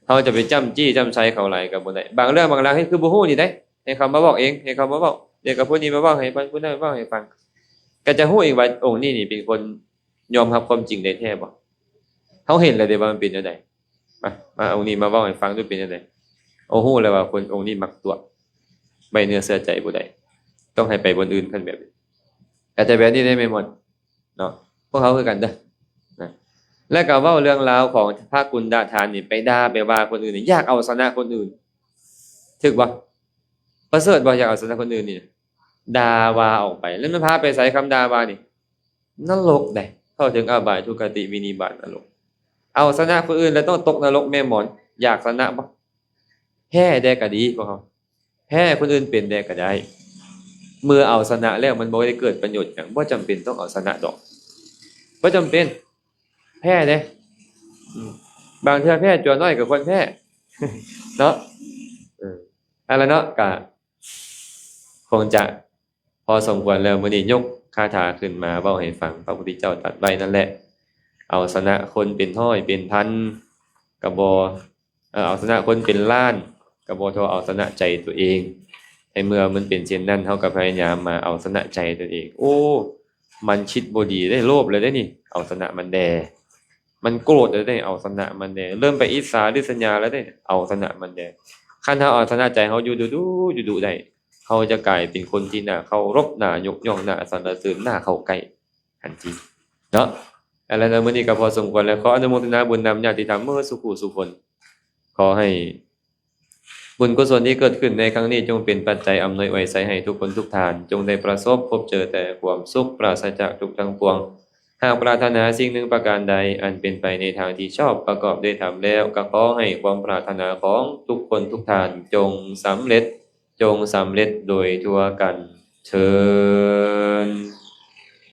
ເຮົາຈະໄປຈ້ຳຈີ້ຈ້ຳໄຊເຂົາຫຼາຍກໍບໍ່ໄດ້. ບາງເລື່ອງບາງລາວເຮັດຄືບໍ່ຮູ້ນີ້ເດ້, ໃຫ້ເຂົາມາບອກເອງ, ໃຫ້ເຂົາມາເວົ້າ, ໃຫ້ກັບຜູ້ນີ້ມາເວົ້າ, ໃຫ້ຜູ້ນັ້ນມາເວົ້າໃຫ້ຟັງ, ກໍຈະຮູ້ເອງວ່າອົງນີ້ນີ້ເປັນຄົນຍອມຮັບຄວາມຈິງໄດ້ແທ້ບໍ່? ເຮົາເຫັນແລ້ວເດ້ວ່າມັນເປັນແນວໃດ. ມາ, ມາອົງນີ້ມາເວົ້າໃຫ້ຟັງດູເປັນຈັ່ງໃດ? ໂອ້ ຮູ້ແລ້ວວ່າຄົນອົງນີ້ມັກຕົວະ, ໄວ້ເນື້ອເຊື່ອໃຈບໍ່ໄດ້, ຕ້ອງໃຫ້ໄປບ່ອນອື່ນ. ຄັນແບບນີ້ ອາດຈະແບບນີ້ໄດ້ແມ່ນບໍ່ເນາະ? ພວກເຮົາຄືກັນເດີນະ. ແລ້ວກໍເວົ້າເລື່ອງລາວຂອງພະກຸນດະທານນີ້ ໄປດ່າໄປວ່າຄົນອື່ນນີ້ ຢາກເອົາຊະນະຄົນອື່ນ, ຖືກບໍ່? ປະເສີດບໍ່? ຢາກເອົາຊະນະຄົນອື່ນນີ້ ດ່າວ່າອອກໄປ ແລ້ວມັນພາໄປໃສ? ຄຳດ່າວ່ານີ້ ນະລົກເດ້, ເຂົ້າເຖິງອະບາຍທຸກຄະຕິວິນິບາດນະລົກ. ເອົາຊະນະຄົນອື່ນແລ້ວຕ້ອງຕົກນະລົກແມ່ໝອນ. ຢາກຊະນະບໍ່? ແພ້ແດ່ກໍດີພວກເຮົາ, ແພ້ຄົນອື່ນເປັນແດ່ກໍໄດ້. ເມື່ອເອົາຊະນະແລ້ວມັນບໍ່ໄດ້ເກີດປະໂຫຍດຫຍັງ, ບໍ່ຈຳເປັນຕ້ອງເອົາຊະນະດອກ, ບໍ່ຈຳເປັນ. ແພ້ເດ້, ອືມ, ບາງເທື່ອແພ້ຕົວນ້ອຍກໍຄວນແພ້ເນາະ. ເອີ, ເອົາລະເນາະ, ກະຄົງຈະ ພໍສົມຄວນແລ້ວ, ມື້ນີ້ຍົກຄາຖາຂຶ້ນມາເວົ້າໃຫ້ຟັງ. ພະພຸດທະເຈົ້າຕັດໄວ້ນັ້ນແຫຼະ, ເອົາຊະນະຄົນເປັນຮ້ອຍເປັນພັນກໍບໍ່, ເອົາຊະນະຄົນເປັນລ້ານກໍບໍ່ເທົ່າເອົາຊະນະໃຈຕົວເອງ. ໃນເມື່ອມັນເປັນເຊັ່ນນັ້ນ, ເຮົາກໍພະຍາຍາມມາເອົາຊະນະໃຈຕົວເອງ. ໂອ້, ມັນຄິດບໍ່ດີເດ້, ໂລບແລ້ວເດ້ນີ້, ເອົາຊະນະມັນແດ່. ມັນໂກດແລ້ວເດ້, ເອົາຊະນະມັນແດ່. ເລີ່ມໄປອິດສາລິດສະຍາແລ້ວເດ້, ເອົາຊະນະມັນແດ່. ຄັນເຮົາເອົາຊະນະໃຈເຮົາຢູ່ດຸໆ ຢູ່ດຸໄດ້, ເຮົາຈະກາຍເປັນຄົນທີ່ໜ້າເຄົາລົບ, ໜ້າຍົກຍ້ອງ, ໜ້າສັນລະເສີນ, ໜ້າເຂົ້າໃກ້ທັນທີເນາະ. ເອົາລະເນາະ, ມື້ນີ້ກໍພໍສົມຄວນແລ້ວ. ຂໍອະນຸໂມທະນາບຸນນຳຍາດຕິທຳເໝິດສູ່ຜູ້ສູ່ຄົນ. ຂໍໃຫ້ບຸນກຸສົນທີ່ເກີດຂຶ້ນໃນຄັ້ງນີ້ ຈົ່ງເປັນປັດໄຈອຳນວຍອວຍໄຊໃຫ້ທຸກຄົນທຸກທ່ານ, ຈົ່ງໄດ້ປະສົບພົບເຈີແຕ່ຄວາມສຸກ, ປາສະຈາກທຸກທັງປວງ. ຫາກປາດຖະໜາສິ່ງໜຶ່ງປະການໃດ ອັນເປັນໄປໃນທາງທີ່ຊອບປະກອບດ້ວຍທຳແລ້ວ ກໍຂໍໃຫ້ຄວາມປາດຖະໜາຂອງທຸກຄົນທຸກທ່ານ ຈົ່ງສຳເລັດ ຈົ່ງສຳເລັດໂດຍທົ່ວກັນເທີ້ນ.